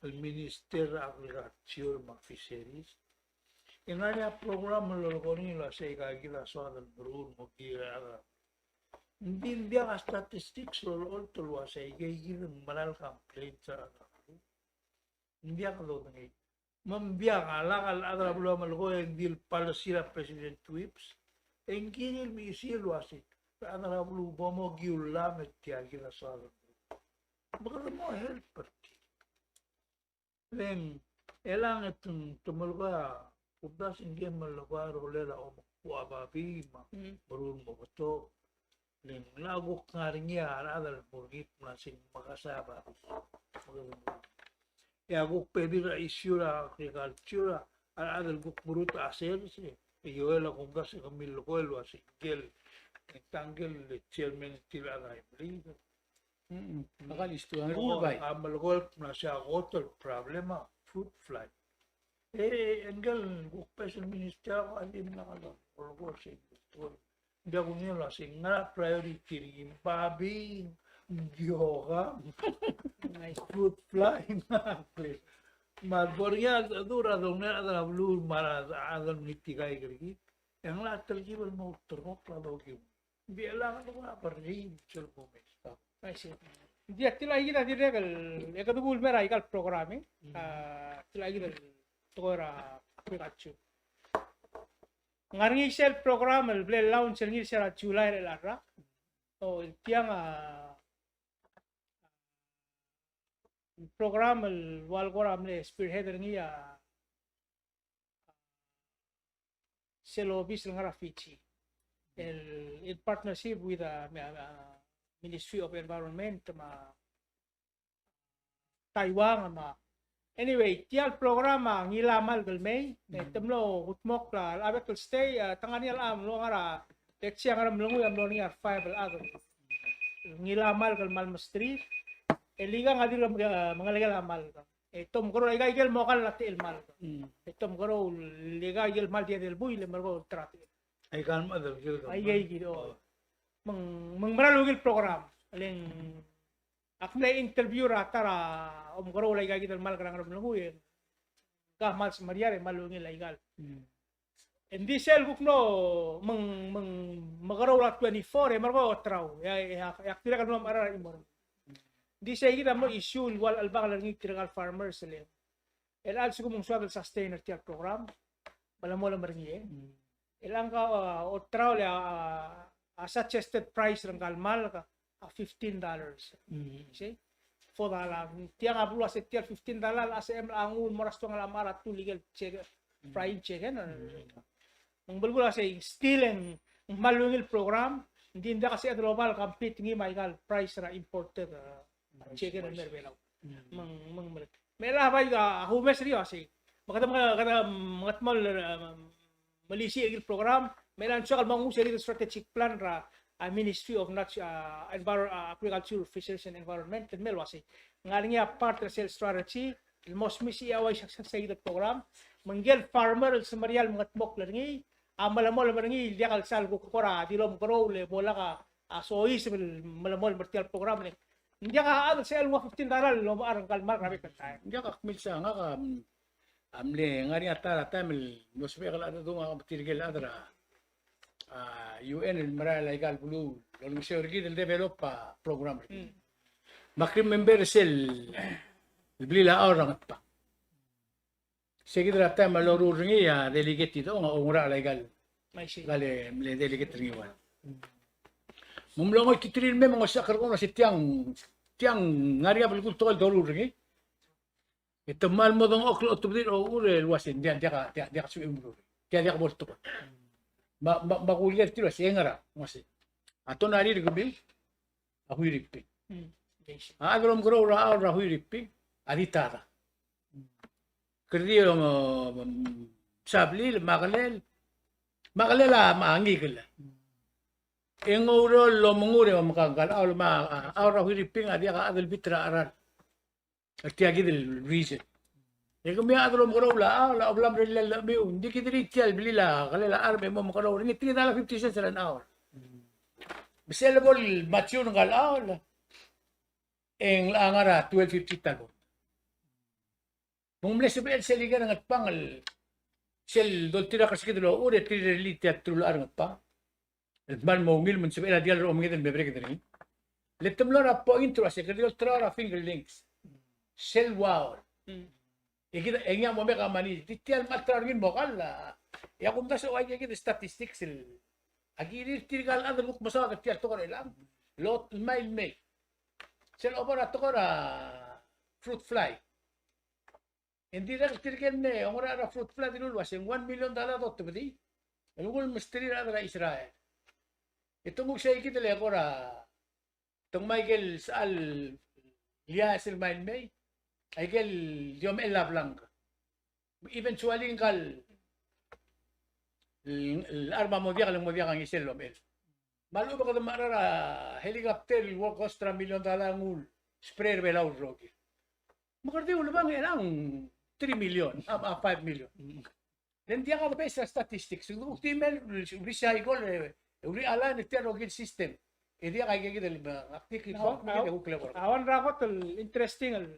el Minister er a Agriculture me a Fisheries, e ng ngar er ngii a program el lolekoi er ngii el uasei aika kid a soad el meruul el mo kirir a rechad er a beluu. Ng di ng diak a statistics el olecholt el uasei aika kid a mera el complaints er a rechad er a beluu. Ng diak dodengei. Me ng diak a lak el chad er a beluu a melekoi e ng di el policy er a President Whipps. E ng kirir el mesisiich el uasei, a rechad er a beluu bo mo kiulam e tia kid a soad. Me kede mo help er tir. Le ng, chelechang e te, te melekoi a, kumdasu e ng melekoi a rolel a omekbuk a babii me a, mm, meruul mo betok. Le ng locha kuk ngar er ngii a rechad el mo er ngii el mla se ng mekesai a babii. E a kuk bebil er a issue er a agriculture, a rechad el kuk meruul a sales, e Joel a kumdasu e kemiu el lekoi el uasei ngike el, ngke el chairman er tir a Aimeliik. Mm, mm. Ak kmal issue a, a melekoi el mla se a kot el problem a fruit fly. E, e ngike el kuk beches el minister a di mla kal, a lekoi se, ng diak kungil el uasei ngera a priority er ngii, babii, ngioka, fruit fly, me a kle. Me a bo er ngii a, a dura dongner a rechad er a beluu me a rechad el mengitikaik er kid. E ng locha telkib el mo ulterekokl a dokiu. Ng di chelechang e ng locha berriid sel kumes. I see. Ng di a tilechakid a dirrek el, e kede bo el mer a ikal program, e. Mm. A tilechakid el tekoi er a agriculture. Ng ngar er ngii sel program el ble launch er ngii er sel July er a rak. O, tiang a program el ua el kora mle spearhead er ngii a sel obis el ngar er a Fiji. El, in partnership with, uh, me a, uh, Ministry of Environment me a Taiwan me a. Anyway, tia el program a ngilai a malk el mei, e te mlo kudmokl a, a bek el stay, a, te ngar er ngii a, a mlo ngar er a, let's say a Ngeremlengui a mlo er ngii a five el chad. Ngilai a malk el kmal mesterir, e le ikang a dirk, e, mengelekel a malk. E te omekeroul aika ikel mo kall a techel el malk. Mm. E te omekeroul aika ikel kmal diak el buil e merekong el ta er a techel. Aika el mechad. Aika ikid, o. Me ng, me ng mera el ungil program. Le ng ak mle interview er a ta er a omekeroul aika kid el malk er a Ngeremlengui, e ngka a kmal semeriar e kmal ungil aika el. Mm. Ng di sel kuk mlo, me ng, me ng mekeroul a twenty-four, e merekong e oterau, e, e, e ak dirrek el mlo mecherar a chimo er ngii. Ng di sei kid a mlo issue el ua el chelebangel er ngii tirka el farmers el, el a lsekum ng soad el sustain er tia el program, melemolem er ngii, e. Mm. El ngka, uh, oterau el, uh, a suggested price er ngka el malk a fifteen dollars. Mm. See? Four dollar. Tiang a beluu a se tia el fifteen dollar, a sebechem el nguu el mo er a stoang el mechar a tul ikel chicken, frying chicken. Mm. Me ng belkul a se still e ng kmal ungil program, ng di ng diak a sebeched el oba el compete ngii me aika el price er a imported, uh, chicken el mer a Belau. Mm. Me ng, me ng, me ng Me chelechang a bai a kumes er eou a sei. Me kede, me kede, me kede mo, e, melisiich er ngii el program, me chelechang e ng soak el mo nguu sei kid el strategic plan er a, a, Ministry of Nat-, a, Envir-, a, Agriculture, Fisheries and Environment, el mei el uasei. Ng ngar er ngii a part er sel strategy el mo smisichii a uaisei, sei kid el program. Me ngike el farmer el semeriar el mengedmokl er ngii, a melemolem er ngii, el diak el sal kuk kora di lomekeroul e bo lak a, a soiseb el melemolem er tia el program, e ng diak a chad el sebechel el nguu a fifteen dollar el omechar er ngka el malk er a bek el taem. Ng diak a kmil sa ngak a, a mle ngar er ngii a ta er a taem el mlo sebechek el chad el dung a tirke el chad er a, a, U N el merael aika el beluu el olengeseu er kid el develop a program er kid. Mm. Me ak remember sel blil a Aol er a Ngatpang. Sei kid er a taem a loruul er ngii a delegate Idechong a oungerachel aika el, I see, aika el mle delegate er ngii el ua. Me ng mlo ngoititerir el mei me ng osisechakl er kemiu el uasei tiang, tiang ngar er ngii a belkul tekoi el doruul er ngii. E te kmal mo dengchokl el otebedii er a uchul el uasei ng diak, diak, diak, diak a sebechir el meruul. Tia diak bo el tekoi. Me, me, me a kuleker er tir el uasei, e ngera? Ng uasei, a tonari er kemiu a Huiriping. Mm. A chad el omekeroul er a Aol er a Huiriping a di tada. Kede di, um, sablil, makelel, makelel a, me a ngikel. E ng oureor el omengur e omekangkal a Aol, me a, a, Aol er a Huiriping a diak a chad el bit er a cheral er tia kid el region. E kemiu a chad el omekeroul a chaol, a obla merellel a chemiu, ng di kid er tia el blil a kelel a charm e mo mekeroul er ngii, three dollar fifty cents er a chaol. Me sel bo el mature ngka el chaol, e ng locha ngar er a twelve fifty ta el bond. Me ng mle sebechel sel ikel Ngatpang el sel doltirakl er se kid el ochur e tirelii tia el teruich el Ngatpang el kmal mo ungil me ng sebechel a diall er a omenged el me bereked er ngii. Le te mlo er a point er a se kede olterau er a fingerlings. Sel uaol. E kid, e ngii a mo make a money. Di tia el mle olterau er ngii el mo kall a. E a kumdasu a ua ikakid el statistics el a kirir tirka el chad el kuk mesaod er tia el tekoi er chelechang. Lot el mei el mei. Sel obo er a tekoi er a fruit fly. E ng dirrek el tirke el mle oungerachel er a fruit fly a dilu el uasei ng one million dollar a otobedii el nguu el mesterir a rechad er a Israel. E te nguu sei kid el eko er a, te ngmai ikel sechal el ias el mei el mei, a ikel di omechell a blank. Eventually ngka el, el, el charm a mo diak, le ng mo diak a ngisel el omechell. Me a lechub e kede mechar a helicopter el ua cost er a million dollar el nguu el spray er a Belau el rokir. Me kede di ulebang e ng three million, a, a five million. Le ng diak a base er a statistics, ng di mei el recycle, e, e realign er tia el rokir el system. E diak a ikakid el, a, active. No, kid el, no, kid el, a one er a kot el interesting el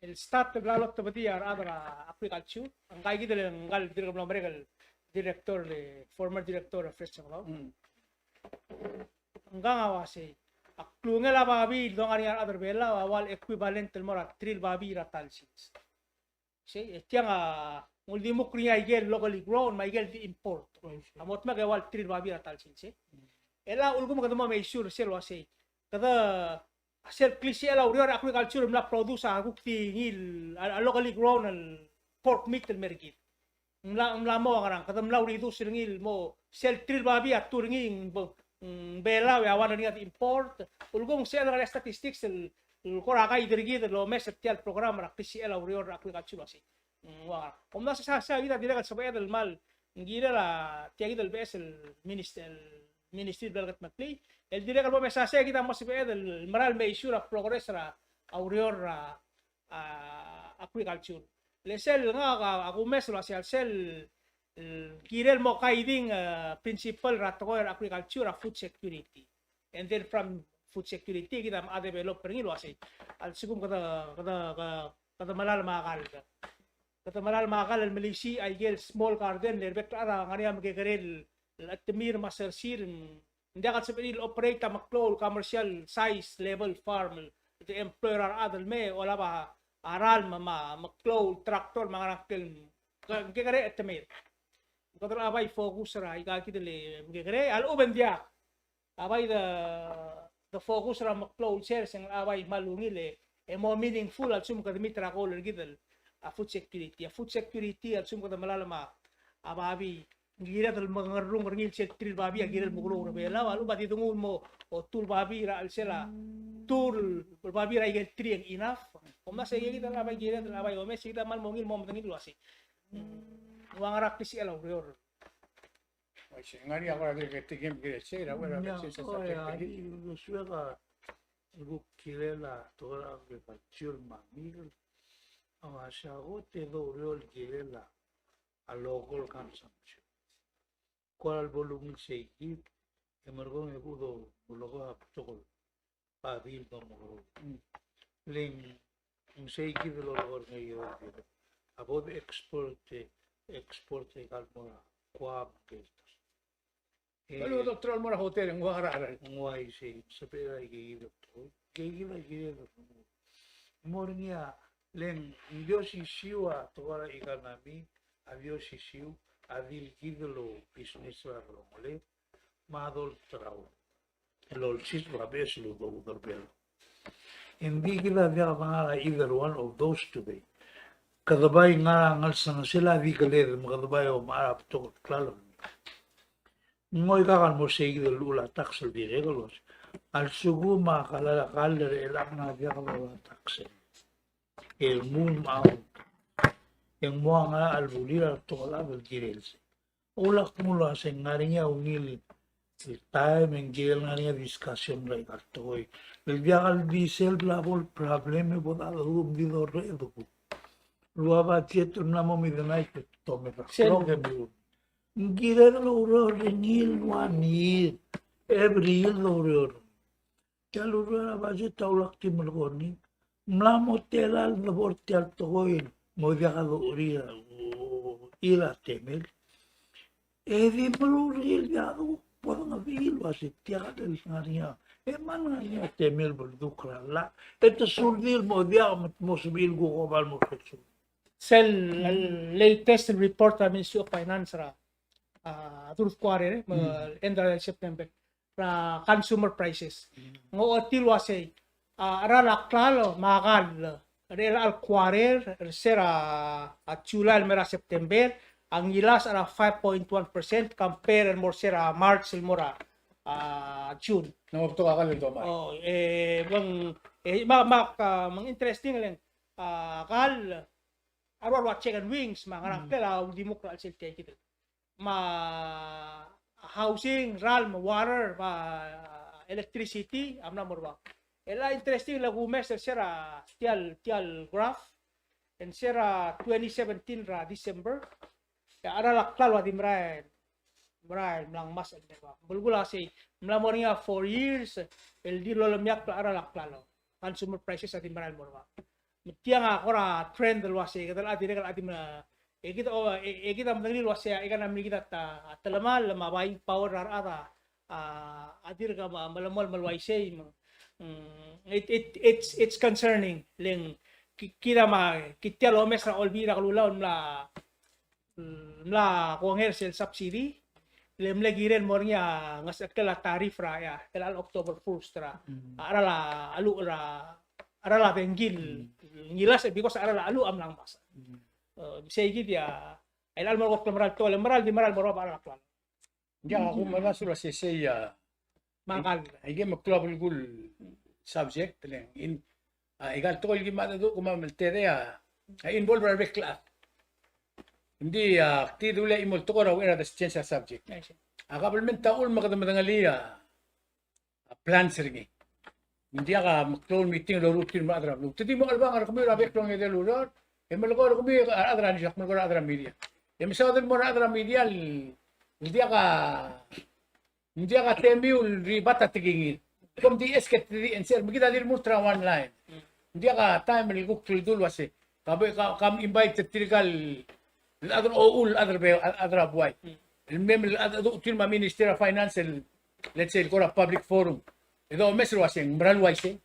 el stat el bla lotobedii a rechad er a agriculture, ngka kid el ngka el dirk mlo merek el director, el former director er a Fresh Technology. Mm. Ngka a uasei, a klungel a babii el dongar er ngii a rechad er a Belau a ua el equivalent el mo er a three el babii er a ta el sils. Sei, e tiang a, ng uldimukl er ngii a ikel locally grown me a ikel di import. Oh, I see. A mo dmak e ua el three el babii er a ta el sils, sei. Mm. E a ulekum kede mo measure er sel uasei, kede, a sel klisichel a ureor er a agriculture el mla produce a kuk di ngii el, a, a locally grown el pork meat el mer kid. Ng mla, ng mla mo a ngerang, kede mla reduce er ngii el mo sel three el babii a tu er ngii, ng be-, ng Belau e a one er ngii a di import. Ulekum ng sebechel ngar er ngii a statistics el, el kora guide er kid el omes er tia el program er a klisichel a ureor er a agriculture el uasei. Mm, ua. Kom mla sesei, sesei kid a dirrek el sebeched el kmal, ng kirel a tia kid el beches el ministry, el ministry el bla leketmeklii, el dirrek el bo mesesei kid a mo sebeched el mera el measure a progress er a ureor er a, a, agriculture. Le sel ngak a, a kumes el uasei a sel, el kirel mo guiding, eh, principle er a tekoi er a agriculture a food security. And then from food security, kid a develop er ngii el uasei, a lsekum kede, kede, kede, kede melalem a kall. Kede melalem a kall el melisiich a ikel small garden, le rebek el chad a ngar er ngii a mekekerei el chetemir me a sersir, ng diak el sebechir el operate a meklou el commercial size level farm, el de employ er a rechad el me olab a ralm me a meklou el tractor me a ngerang el, ke-, kekerei a chetemir. Kede locha bai focus er a ikakid el mekekerei, a lechub e ng diak. A bai de, de focus er a meklou el sers e ng locha bai kmal ungil e, e mo meaningful a lsekum kede meet er a goal er kid el, a food security. A food security a lsekum kede melalem a, a babii, ng kired el mengerrung er ngii el sel three el babii a kirel el meklou er a Belau, a lechub a di denguu el mo, o, two el babii er a chelsel a, two el babii er a ikel three e ng enough. Kom mla sei kid a bai kired el bai omes, kid a kmal mo ungil el mo medengei el uasei. Ng ua ngera klisichel a ureor. Uaisei, ng ngar er ngii a kora dirk tikem kirel sei, er a ua, er a, ia, sei, sei, o, subject ia, er ngii. Di, ng suek a, ng kuk kirel a tekoi er a agriculture me a meal. A uaisei a kot e doureor el kirel a, a local consumption. Kora el bo lungil sei kid, e merekong e bo do, bo leko a betok el babii el domekeroul. Mm. Le ng sei kid el lolekoi er ngii el, a bo de export, e, export e kal mo er a Guam, Gueltas. E, kal bo de olterau el mo er a hotel, ng ua ngera. Ng uaisei, sebechel a ikakid el tekoi, ikakid a ikakid el tekoi. Mo er ngii a, le ng di osisiu a tekoi er a economy, a di osisiu a di el kid el business er a delongeled me a dolterau el olsiseb a beches el udoud er Belau. Ng di kid a diak dengar er a either one of those today. Kede bai ngar er a ngelsengesel a di keled me kede bai omechar a betok el klalo. Ng oikak el mo sei kid el llechul a tax el dirrek el uasei, a lsekum a kall, a kall er chelechang a diak doruul a tax el nguu me a, e ng mo ngera a lebulir a betok el chad el kirel sei. Ulak mlo uasei ng ngar er ngii a ungil el taem e ng kirel ngar er ngii a discussion er aika el tekoi. El diak el di sel bla bo el problem e bo dedu me di dorreched el kuk. Rua budget el mla mo midnight e te tomel er a klok e meruul. Ng kired el oureor er ngii el one year, every year el oureor. Tia el ureor er a budget a ulak di melekoi er ngii. Ng mla mo tela el debo er tia el tekoi el mo diak a docherir a, o, ir a temel. E di meruul er ngii el diak a kuk bo dengebiil el uase tia el ngar er ngii a, e mal ngar er ngii a temel el beldukl er a llach. E te sold el mo diak me te mo sebechir el kuk oba el mo sold. Sel latest report er a Ministry of Finance er a, a, third quarter, e, me end er a September, er a consumer prices. Ng ochotii el uasei, a, cheral a klalo me a kall er chelecha el quarter, er se er a, a, July el mo er a September, a ngilasech er a five point one percent compare el mo er se er a March el mo er a, a, June. Ng betok a kall el domar. O, e, bong, e, me a, me a, a, me ng interesting le ng, a, kall, a rua, rua chicken wings, me a ngerang, mm, klel a uldimukl er a chelsel tia kid. Me a housing, ralm, water, me a electricity, a mla mo er bab. E a interesting le kumes er se er a tia el, tia el graph, e ng se er a twenty seventeen er a December, e a cheral a klalo a di merael, merael mla ngmasech el mo er bab. Belkul a sei, mla mo er ngii a four years el di lolemiakl a cheral a klalo. Consumer prices a di merael mo er bab. Me tiang a kora trend el uasei, kede a dirrek el a di me, e kid, o, e, e kid a medengelii el uasei, e kid a mle kid a ta, a telemall, me a buying power er a rechad a, a, a dirk a me, melemolem el uaisei, me, mm, it, it, it's, it's concerning, le ng ki-, kid a me, kid tia el omes er a Olbiil er a Kelulau el mla, mla kongei er sel subsidy, le mle kirel mo er ngii a ngesecheklel a tariff er a, ia, el chelecha el October first er a, mm, a cheral a cheluch er a, a cheral a dengki el, mm, ngilasech, because a cheral a cheluch a mla ngmasech. Mm. E, sei kid a, el chelecha el mo er a klemerang el tekoi, el mera el di mera el mo er a cheral a klalo. Ng diak a kumerang el uasei sei a, me a kall. Aike el meklou a belkul subject, le ng, a, aika el tekoi el ki mla dedu, kemam el tedei a, a involve er a rebek el chad. Ng di, a, ak di dulii a chimo el tekoi er a uchei er a change a subject. I see. A kabelment a uchul me kede medengelii a, a plans er ngii. Ng diak a meklou el meeting el loruul er tir me a rechad er a beluu. Te di mo chelebangel er kemiu er a bek el ongedei el ureor, e melekoi er kemiu a rechad er a news, ak melekoi er a rechad er a media. E mesaod el mo er a rechad er a media el, el diak a Ng diak a temiu el ribat a tekingir. Kom di ask e te di answer, me kid a di lmuut er a one line. Ng diak a taem el kuk teldul el uase, ka bo, ka, ka invite er tirka el chad er a ochur, chad er a be-, chad er a buai. El mei me a chad, a chad er tir me a Minister er a Finance el, let's say, el kora public forum. E domes el uase ng mera el uaisei.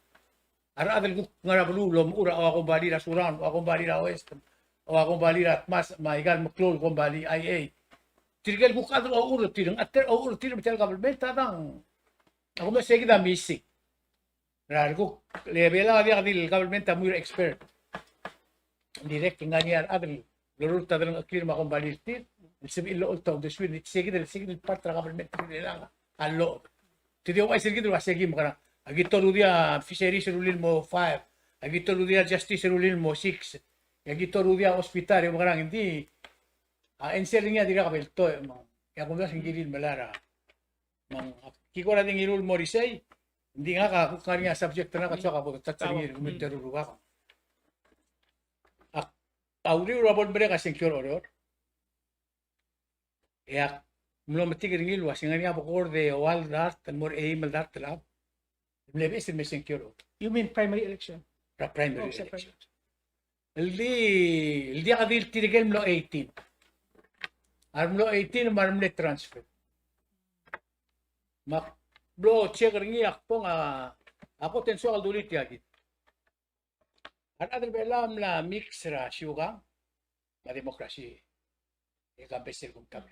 A rechad el kuk ngar er a beluu el omechur a ua kombalii er a Surangel, ua kombalii er a West, ua kombalii er a Tmas, me aika el meklou el kombalii, I A. Tirke el kuk chad el ochur er tir, ng chad er a ochur er tir me tia el government a dang. A kumes e kid a missing. Er a rekuk, le Belau a diak di el government a mui er a expert. Dirrek el ngar er ngii a rechad el lorurt a delengcheklir me a kombalii er tir el sebechir el ocholt a uldesuir, ng di sei kid el, sei kid el part er a government er Belau a locha. Te di ouchais er kid el uase ki mekerang. Aki torudii a fisheries e rullii el mo five. Aki torudii a justice e rullii el mo six. Aki torudii a hospital e mekerang, ng di a answer er ngii a dirkak bo ltuobed, me ng, e a kumdasu ng kirir el melai er a, me ng, ki kora di ngiluu el mo er isei, ng di ngak a kuk ngar er ngii a subject er ngak a soak a bo touch er ngii el kemiu el terung el rubak. A, a uriul er a bo lemerek a sengkio er Oreor. E ak mlo metik er ngii el uase ng ngar er ngii a bo kora di eua el dart el mo er a eim el dart el chad el mle beches el me sengkio er Oreor. You mean primary election? Er a primary election. Oh, primary election. El di, el diak di el tirke el mlo eighteen. A remlo eighteen me a remle transfer. Me ak mlo check er ngii, ak bong a, a kot e ng soak el dulii tia kid. A rechad er Belau a mla mix er a siukang me a democracy. E kambes el kumtab.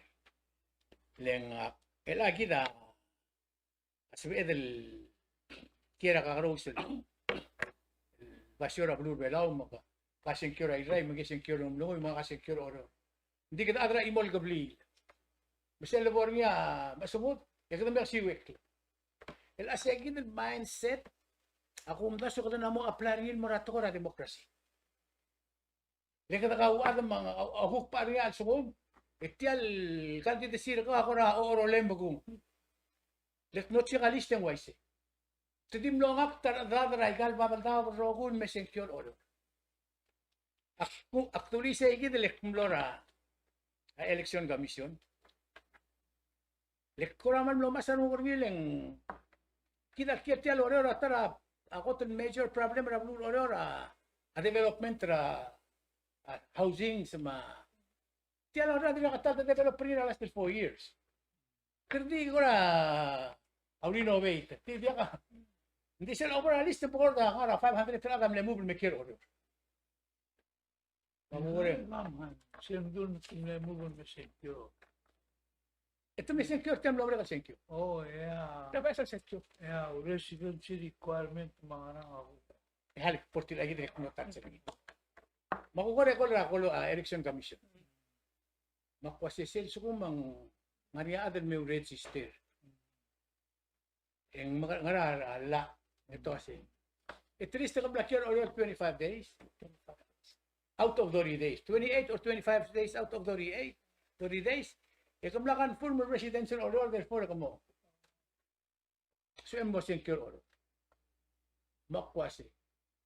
Le ng, a, el a kid a sebeched el kiei er a kakerous el basio er a beluu er Belau me ke sengkio er a Irrai me ke sengkio er a Ngeremlengui me ke sengkio er a Oreor. Ng di kede chad er a chimo el kebliil. Me sel lebo er ngii a mechesengud e kede mle osiuekl. El a sei kid el mindset a kumdasu e kede mla mo apply er ngii el mo er a tekoi er a democracy. Le kede kauchad me a, a, a kuk bo er ngii a lsekum e tia el candidacy er kau a kora ocherolem me kung. Le kmo check a list e ng uaisei. Te di mlo ngak ta er a chedad er aika el Babeldaob el rokui el me sengkio er Oreor. Ak, ak dulii sei kid el kmo er a, a Election Commission. Le kora mal mlo mesa a renguk er ngii e ng kid a kiei er tia el Oreor a ta er a, a kot el major problem er a beluu er a Oreor a, a development er a, a housing me a tia el Oreor a dirrek a ta el develop er ngii er a last four years. Kede di kora a renovate. Di diak a, ng di sel over a list e ng kora ngar er a five hundred el chad a mle move el me kiei er a Oreor. Vamos a ver. Sengkio, no tiene muy buen sengkio. Este me sengkio, este me lo habrá sengkio. Oh, yeah. Te ves el sengkio. Yeah, residency requirement, me a ngar er ngii a. E halik por tir a kid el kmo tax er ngii. Me a kuk kora kol er a kol a Election Commission. Me a kuk uase sel sekum a ngar er ngii a chad el me register. E ng ngar er a llach, e te uase. At least te kmal kiei er a Oreor twenty-five days. Out of thirty days. Twenty-eight or twenty-five days out of thirty-eight, thirty days. E ke mla confirm el residence er a Oreor, therefore, ke mo. So, e mo sengkio er a Oreor. Me a kuk uase.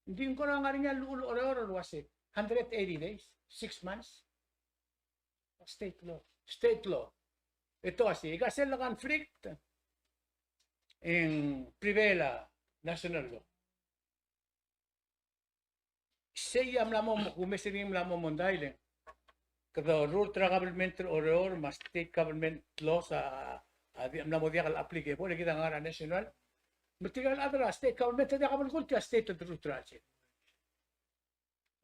Ng di ng kora ngar er ngii a llechul a Oreor el uase. Hundred eighty days, six months. State law. State law. E te uase, e ke sel conflict e ng prevail a national law. Sei a mla mo, kumes er ngii a mla mo mondai le. Kede rurt er a government er a Oreor, me a state government laws a, a di, mla mo diak el applicable, e kid a ngar er a national. Me tirka el chad er a state government a diak a belkul tia el state el rurt er a chelsel.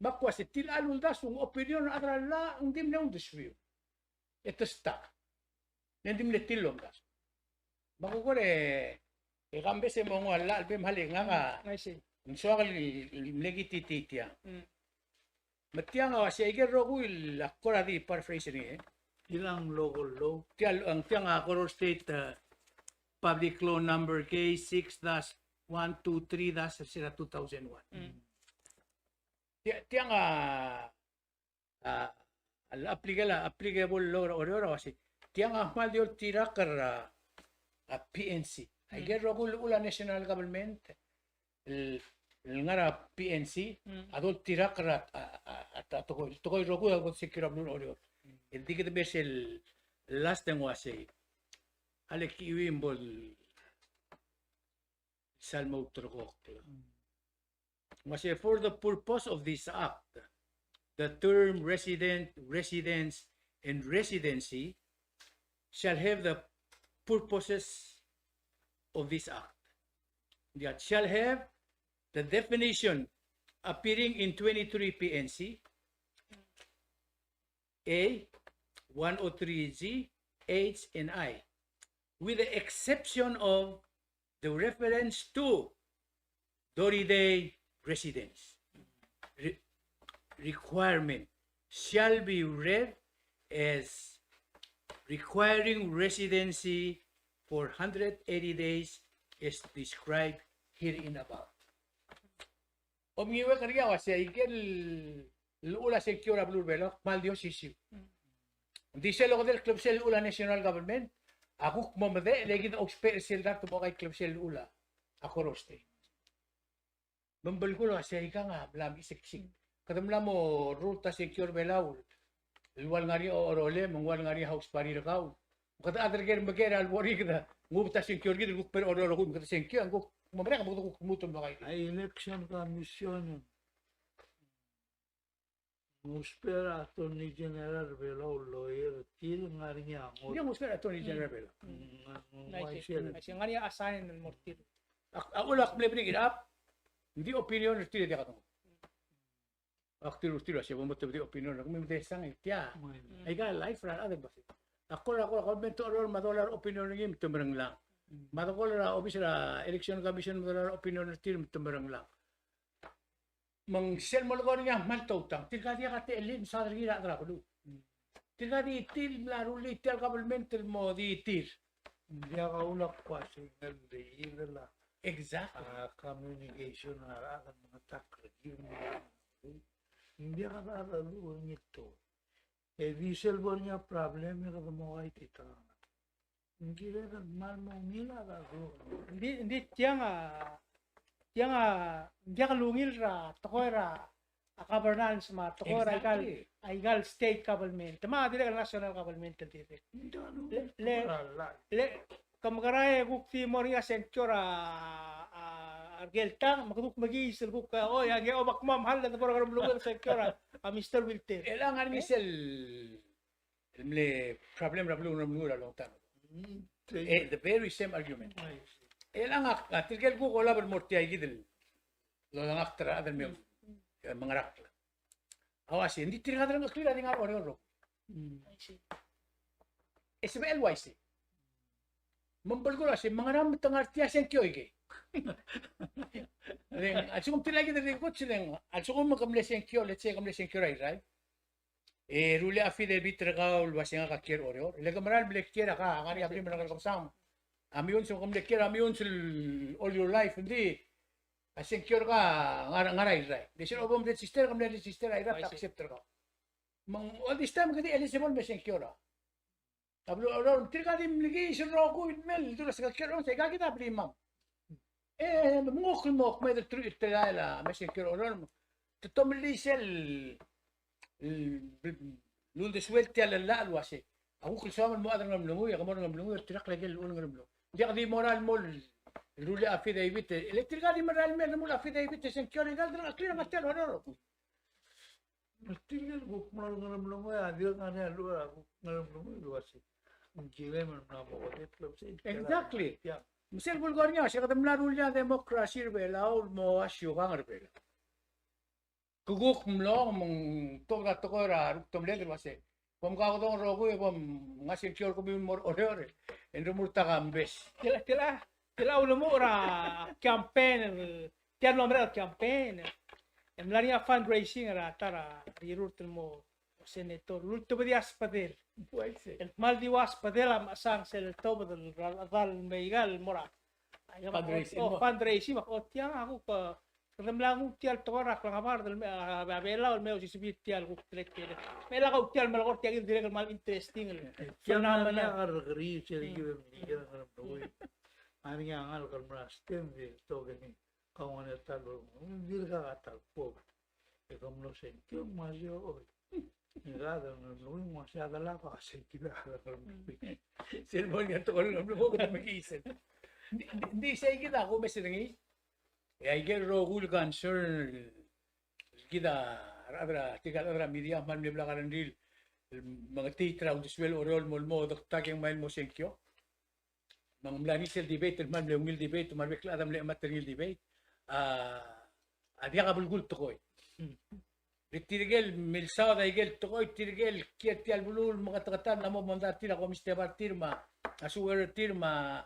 Me a kuk uase tia el uldasu ng opinion er a chad er a llach, ng di mle uldesuiu. E te stuck. Le ng di mle tir el omdasu. Me a kuk kora, e kambes e mo nguu a llach el bem halik ngak a. I see. Ng soak el mle kititii tiang. Mm. Me tiang a uase aike el rokui el ak kora di paraphrase er ngii, e. Tiang local law. Tiang, tiang a Koror State, uh, Public Law number K six dash one two three dash two thousand one. Mm. Tia-, tiang a, a, a applicable, applicable law er a Oreor a uase. Tiang a kmal di oltirakl er a, a P N C. Mm. Aike el rokui el llechul a national government, el, el ngar er a P N C, mm, a doltirakl er a, a, a, a, a tekoi, tekoi el rokui a kot sengkio er a beluu er a Oreor. Mm. E ng di kede mes el last e ng uase. A le kiuim bo el sal mo ulterekokl. Mm. Ng uase, for the purpose of this act, the term resident, residence, and residency shall have the purposes of this act. That shall have the definition appearing in twenty-three P N C, A, one oh three G, H, and I, with the exception of the reference to thirty-day residence re-, requirement shall be read as requiring residency for hundred eighty days as described herein above. Omngiuek er ngii a uase aike el llechul a sengkio er a beluu er a Belau a kmal di osisiu. Mm. Ng di sel okedei el klebesei el llechul a national government a kuk mo medechel e kid a ousbech er sel dart el mo okai el klebesei el llechul a Koror State. Me ng belkul a uase aikang a mla mesiksik. Mm. Kede mla mo rurt a sengkio er a Belau el ua el ngar er ngii a orolem, me ng ua el ngar er ngii a house party er kau. Kede chad er ker me ker a lebo er ngii kede nguu a sengkio er kid el kuk bo er a orolem, kede sengkio, ng kuk mo merek, me kede kuk lmuut el mo okai. A Election Commission ng ousbech er a Attorney General er a Belau el lawyer er tir, ngar er ngii a ngodech. Ng ousbech er a Attorney General er a Belau. Mm, ng, ng, I see. Ng uaisei. I see. Ngar er ngii a assign el mo er tir. Ak, a uchul ak mle bring it up, ng di opinion er tir e diak a tong. Ak tir, tir a se bo mo te di opinion er kemiu me te sang e tia. Mm. Aika el life er a rechad el base. Ak kora, kora, kora, me te dolai, me a dolai er a opinion er ngii me te merenglang. Mm. Me a dolai er a obis er a Election Commission me a dolai er a opinion er tir me te merenglang. Me ng sel molekoi er ngii a kmal toutang. Tirka diak a techellir el msa er ngii er a rechad er a beluu. Mm. Tirka di tir el mla rullii tia el government el mo di tir. Ng diak a ulak kua singel di idel a. Exactly. A communication a rechad el mengetakl er kid. Ng diak a rechad a luu er ngii el tekoi. E di sel bo er ngii a problem e kede mo kaititekangel. Ng kired el kmal mo ungil a rechad. Ng di, ng di tiang a, tiang a, ng diak lungil er a tekoi er a, a governance me a tekoi er a ikal, exactly, a ikal state government. Me a dirrek el national government el dirrek. Le, le, le, ke mekerang e kuk di mo er ngii a sengkio er a, a, a rekel tang, me kede kuk mekiis el kuk, oi, a ngii a oba kmo a mle hall e de bo er a Ngeremlengui el sengkio er a, a Mister Wilter. E le ng ngar er ngii sel el mle problem er a beluu er a Ngeremlengui er a long time. Mm, e, the very same argument. E le ng a, a tirke el kuk olab el mo er tia ikid el lolengakt er a rechad el me, e, mengerakl. A uase, ng di tirka el delengcheklir a di ngar er a Oreor. Mm. E sebechel el uaisei. Me ng belkul a uase, me ngera me te ngar tia sengkio ikei. Le ng, a lsekum tirka ikid el di kuk, le ng, a lsekum ke mle sengkio, let's say ke mle sengkio er a Irrai. E rullii a affidavit er kau el uase ngak a kiei er a Oreor. Le ke mera el mle kiei er a ka, ngar er ngii a blim er a Ngerkebesang. A miuns, ke mle kiei er a miuns el all your life, ng di a sengkio er kau a ngar, ngar er a Irrai. Di sel bo mregister, ke mle register er a Irrai, te accept er kau. Me ng all this time ke di eligible me sengkio er a A beluu er a Oreor, tirka di mle kiis el rokui el mei el dula se ke kiei er a Oreor, se aika kid a blimam. E, me ng kuk el mo kmeed el truich el telael a mei sengkio er a Oreor. Te tomellii sel, el, el uldesuel tia el llach el uase, a kuk el soam el mo chad er a Ngeremlengui, e ke mo er a Ngeremlengui, e tirakl a ikel llechul a Ngeremlengui. Ng diak di mo er a lemol el rullii a affidavit, e le tirka di merael el mei el remuul a affidavit e sengkio er a ikal delengcheklir a ngar tia el Oreor. Me tirke el kuk mlo er a Ngeremlengui a dirk ngar er ngii a llechul a kuk Ngeremlengui el uase ng kirem el mla mo okedei el klebesei. Exactly. Me sel bo lenguu er ngii a uase kede mla rullii a democracy er a Belau el mo ua siukang er a Belau. Ke kuk mlo, me ng tuobed a tekoi er a rukdemeled el uase, bo mkakodong el rokui, bo mngai sengkio er kemiu el mo er a Oreor, e ng remurt a Kambes. Tia el, tia el, tia el ulemuchel er a campaign, tia el mlo merek el campaign. E mla er ngii a fundraising er a ta er a rirurt el mo senator. Lultebedii a sbedel. Uaisei. El kmal di ua sbedel a mechesang sel tobed er a rechedal el me aika el mo er a fundraising. O, fundraising, me a, o, tiang a kuk, e, kede mla nguu tia el tekoi er a klengebard el me, a, a Belau el me osiseb er tia el kuk teletelel. Me lak a tia el melekoi er tia kid el dirrek el kmal interesting el. Tia el phenomenon. Ngar er ngii a kerrekeriil sel kid el mle kiei er a Ngeremlengui. Ngar er ngii a ngalek el mla stem di token. Kau ngar er ngii a ta el, dirkak a ta el kuk. E ke mlo sengkio, me ng uase, oi. Ngika a delengcheklir, me ng uase a delak a sengkio a delengcheklir. Sel bo er ngii a tekoi el mlo kede mekiis el. Ng di, ng di sei kid a kumes er ngii. E aike el rokui el concern, kid a rechad er a, tirka el chad er a media, me ng mle blak a rengrir el mengetiit er a uldesuel Oreor el mo, el mo, deketakl e ng mei el mo sengkio. Me ng mla er ngii sel debate, el kmal mle ungil debate, me a rebek el chad a mle chemat er ngii el debate. A, a diak a belkul tekoi. Le tirke el milsaod a ikel tekoi, tirke el kiei er tia el beluu el meketeketang el mla mo mondai er tir a komisteba er tir me a, a sewer er tir me a,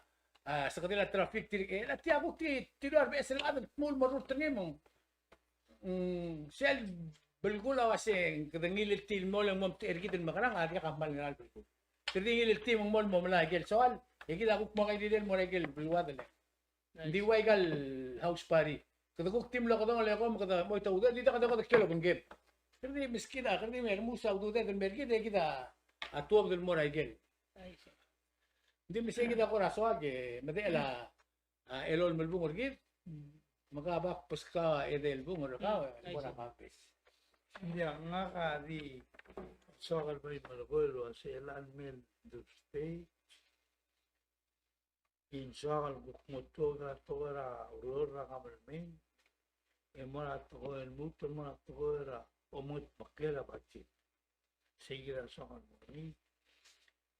a sekedel a traffic tirke. E a tia kuk ti, tirka a rebeches el chad el dmu el mo rurt er ngii me ng Mm, sel belkul a uase kede ngiltii el mle mo omtechei er kid el mekerang, a diak a kmal ngera el belkul. Kede ngiltii me ng mle mo melai a ikel soal, e kid a kuk mo kaililei el mo er a ikel beluad el. Ng di ua ikal house party. Kede kuk di mlo kedongel e kom kede mo ita udel, di diak kede kede kiei el obengkem. Kede di meskid a, kede di me remuus a ududed el mer kid, e kid a tuobed el mo er a ikel. Ng di me sei kid a kora soak e medechel a a elolem el bung er kid, me ka bak beskau a edei el bung er kau, e kora Kambes. Ia, ngak a di soak el bai melekoi el uase chelecha el mei el Thursday, e ng soak el kuk mo tuobed er a tekoi er a ureor er a government, e mo er a tekoi el lmuut, e mo er a tekoi er a omengetmeklel a budget. Sei kid a soak el mo er ngii.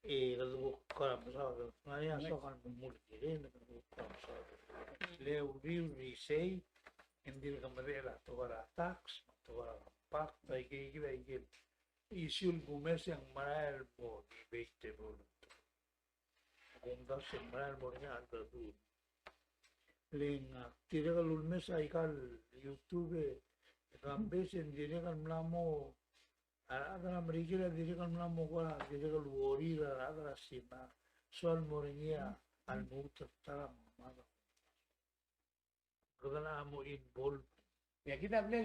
E kede kuk kora mesaod, ngar er ngii a soak el mo mle kirel, e kede kuk kora mesaod. Le uriul er isei, e ng dirk medechel a tekoi er a tax, me a tekoi er a compact, me aike kid a ikel issue el kumes e ng merael el mo debatable. Kumdasu e ng merael el mo er ngii a cheldecheduch. Le ng, a, dirrek el ulemes a ikal YouTube e Kambes e ng dirrek el mla mo, a rechad er a Merikel a dirrek el mla mo kora, dirrek el worry er a rechad er a Sina. Soal mo er ngii a lmuut er ta er a mad. Kede mla mo involve. Ia, kid a mle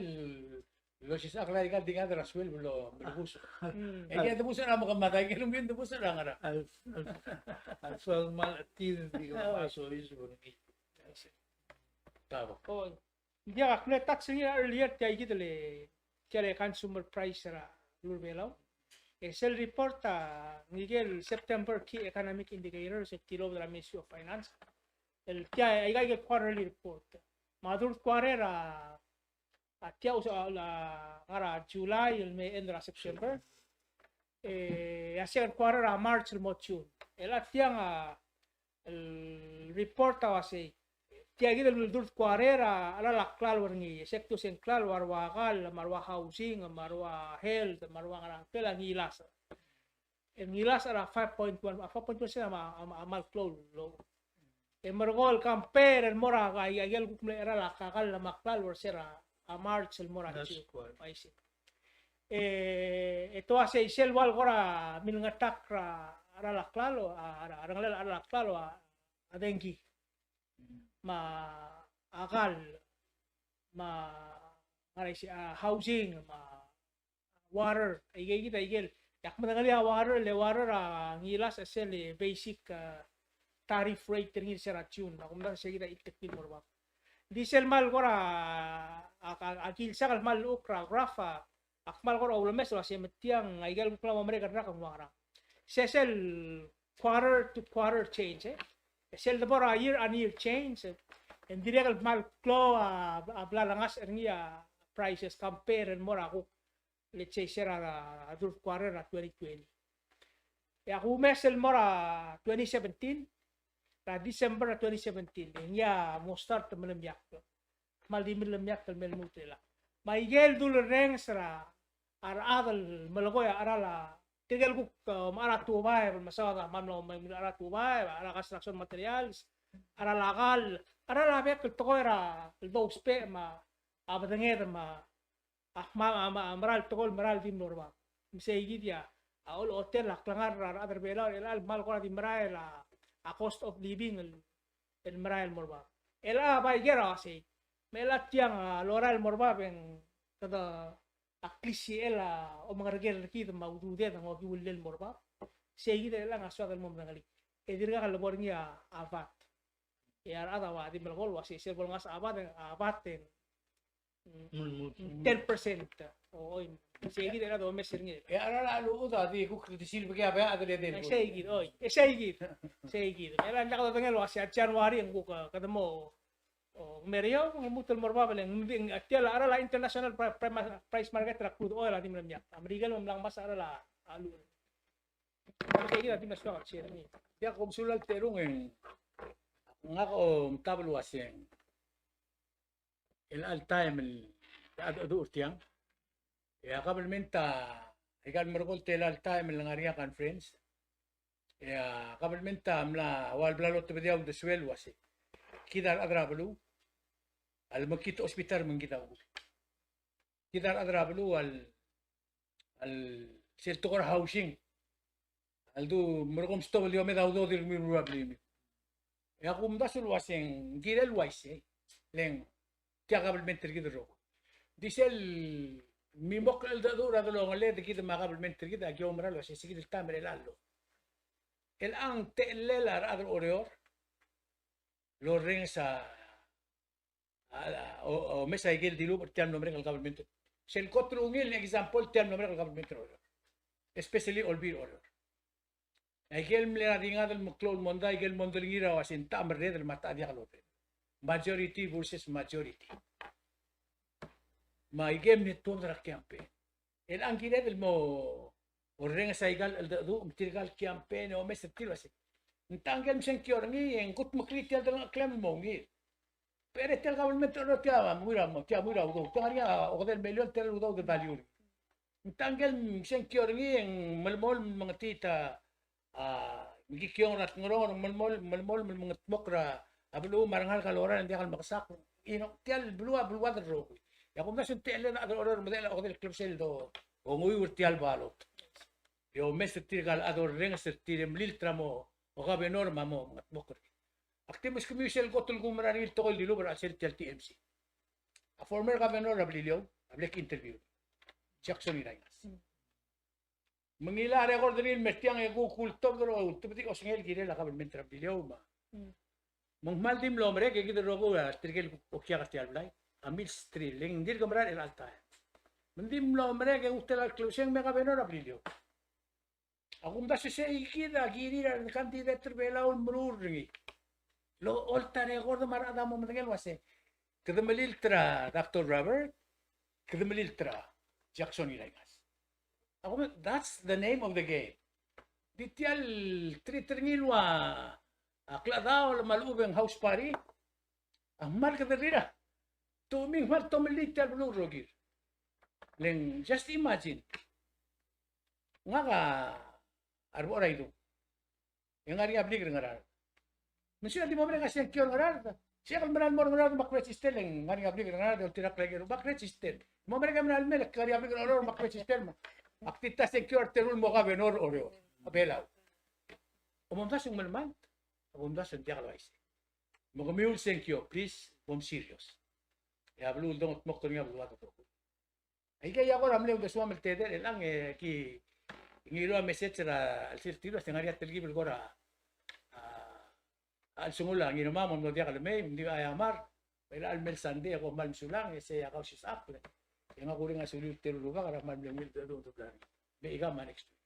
losisechakl a ikal di ngak er a suelb el, el debus. Mm. E kid a debus er a mekemad, a ikel umiu a debus er a ngera. A, a, a soal mal tir di kede mla soiseb er ngii. Tabo. Ng diak a kmal touch er ngii er a earlier tia ikid el, tia el consumer price er a beluu er a Belau. E sel report a ngike el September key economic indicators el tilobed er a Ministry of Finance. El tia aika el quarterly report. Me a third quarter a, a tia a, a ngar er a July el me end er a September. E a second quarter a March el mo June. El a tiang a el report a uasei, tia kid el third quarter a cheral a klalo er ngii, e se kdu se ng klalo a rua kall me a rua housing me a rua health me a rua ngerang, tia el ngilasech. El ngilasech er a five point one, a five point one se a, a, a kmal klou el low. E merekong el compare el mo er a, a, a ikel kuk mle cheral a kall me a klalo er se er a, a March el mo er a June. Uaisei. E, e te uasei sel ua el kora milngetakl er a, er a klalo, a, er a, er a ngerel a klalo a, a dengki. Me a kall, me a, ngar er a isei, a housing, me a water, aike kid a ikel. Ak medengelii a water, le water a ngilasech a sel basic, a, tariff rate er ngii er se er a June, me a kumdasu e sei kid a itekil mo er bab. Di sel kmal kora, a, a, a kilsang el kmal llechukl er a graph a, ak kmal kora ulemes el uasei me tiang, aike el kuk mla mo merek el rak ng ua ngerang. Se sel quarter to quarter change, e. Sel debo er a year on year change, e. E ng dirrek el kmal klou a, a bla lengasech er ngii a prices compare el mo er a kuk, let's say, se er a, a third quarter er a twenty twenty. E a kumes el mo er a twenty seventeen, er a December er a twenty seventeen, e ngii a mo start el melemiakl. Kmal di melemiakl el me lmuut el a. Me aike el dulerrenges er a rechad el melekoi a cheral a, tirke el kuk, e, omechar a tubaeb, el mesaod a kmal mlo omechar a tubaeb, a cheral a construction materials, a cheral a kall, a cheral a bek el tekoi er a, el dousbech me a bedenged me a a kmal, a, a, a mera el tekoi el mera el di mlo er bab. Me sei kid a, a olechotel a klengar er a rechad er Belau, el, el kmal kora di merael a, a cost of living el, el merael el mo er bab. El a bai ker a uasei. Me el a tiang a lorael el mo er bab e ng kede a klisichel a omengereker er kid me a ududed e ng okiu el mo er bab. Sei kid el a ng soad el mo medengelii. E dirkak lebo er ngii a, a VAT. E a rechad a ua di melekoi el uasei sel bo lengasech a VAT, a VAT e ng Mm, ten percent. O, oi, sei kid a domes er ngii. E a cheral a lechub a di kuk di silbekii a beak a deledel. Sei kid, oi, e sei kid. Sei kid. E a diak dodengei el uasei a January e ng kuk, e, kede mo, o, meriou, ng lmuut el mo er bab e le ng, ng, tia el cheral a international pri-, pri-, price market er a crude oil a di melemiakl. A Merikel me ng mla ngmasech a cheral a, a lechub. Sei kid a di mla soak a share er ngii. Diak kom sulang el terung e ng, ngak a omtab el uaseng. Chelecha el taem el, a, a, a, er tiang. E a kabelment a, aika el merekong el tela el taem el ngar er ngii a conference. E a kabelment a mla, ua el bla lotebedii a uldesuel el uasei, kid a rechad er a beluu a lemekngit a hospital me ng kid a uchul. Kid a rechad er a beluu a le, a le sel tekoi er a housing a ledu merekong mstop el di omed a udoud el mei er a blimiu. E a kumdasu el uaseng ng kirel uaisei, le ng tia kabelment er kid el rokui. Di sel mimokl el cheldecheduch er a delongeled kid me a kabelment er kid a ki oumera el uasei se kid el taem er chelecha el lo. Chelechang techellel a rechad er Oreor el orrenges a a, a, o, omes a ikel dilubech er tia el mlo merek el government. Sel kot el ungil el example tia el mlo merek el government er Oreor. Especially Olbiil er Oreor. Ikel mle er a di ngad el meklou el mondai, ikel mondai el ngii er a uasei ng techa merreder me a techa diak lodrem. Majority versus majority. Me ikel mle tuobed er a campaign. Chelechang kired el mo orrenges a ikal cheldecheduch me tirkal campaign e omes er tir el uasei, ng techa ngkel msengkio er ngii e ng kudmeklii tia el delengcheklem el mo ungil. Pero tia el government er Oreor tia mui er a, tia mui er a udoud. Tia ngar er ngii a okedei el million tia el udoud el value er ngii. Ng techa ngkel msengkio er ngii e ng melemolem el mengetii a a, ng kikiongel er a tengerong, melemolem, melemolem el mengetmokl er a beluu me a rengalek a lorael e ng diak el mekesakl. You know, tia el beluu a beluad el rokui. E a kumdasu ng techellel a rechad er Oreor el medechel a okedei el klebesei el donguiu er tia el ballot. E omes er tirkal chad el orrenges er tir e mlilt er a mo, o governor me a mo mengetmokl er kid. Ak di meskemiu sel kot el kumerang er ngii el tekoi el dilubech er a chelsel tia el T M C. A former governor er a Beliliou a bla ki interview. Jackson Iraingas. Me ngilai a record er ngii el mer tiang e kuk ultobed er a ultebedii a osengel el kirel a government er a Beliliou me a. Mm. Me ng kmal di mlo merek e kid el rokui a tirke el okiak er tia el blai a milsterir, le ng dirk merael er chelecha el taem. Me ng di mlo merek e ng ultuil a klou, se ng me governor er a Beliliou. A kumdasu e sei kid a kirir a candidate er a Belau el meruul er ngii. Lo olta record me a rechad a mo medengei el uase, kede melilt er a Doctor Robert, kede melilt er a Jackson Ngiraingas. A kumdasu, that's the name of the game. Di tia el treat er ngii el ua a klechedaol me a lechub e ng house party a kmal kederir a. Te mei e ng kmal tomellii tia el beluu el rokir. Le ng just imagine. Ngak a rubak er a Idung. E ng ngar er ngii a blik er a Ngaraard. Me ng soak el di mo merek a sengkio er a Ngaraard. Sel kmal mera el mo er a Ngaraard me ak register, le ng ngar er ngii a blik er a Ngaraard, e oltirakl er a Ikeruk me ak register. Mo merek a mera el mei, le ng ngar er ngii a blik er a Oreor me ak register me ak di ta sengkio er a teru el mo governor er a Oreor, a Belau. Omomdasu e ng melemalt, omomdasu e ng diak el uaisei. Me kemiu el sengkio, please, bom serious. E a beluu el dongetmokl er ngii a beluad el rokui. Aike a kora mle uldesuam el tedei er chelechang e ki ngiluu a message er a chelsel tirka el uase ng ngar er ngii a telkib el kora, a, a chelsengul a Ngirmam el mlo diak lemei, me ng di a Yamar, me a chelecha el mei el Sunday e kom kmal mesulang, e sei a Kausisechakl. E ngak a ureng a suliu el teru el rubak er a kmal mle ungil el dedu el dublang. Me chikang me a next week.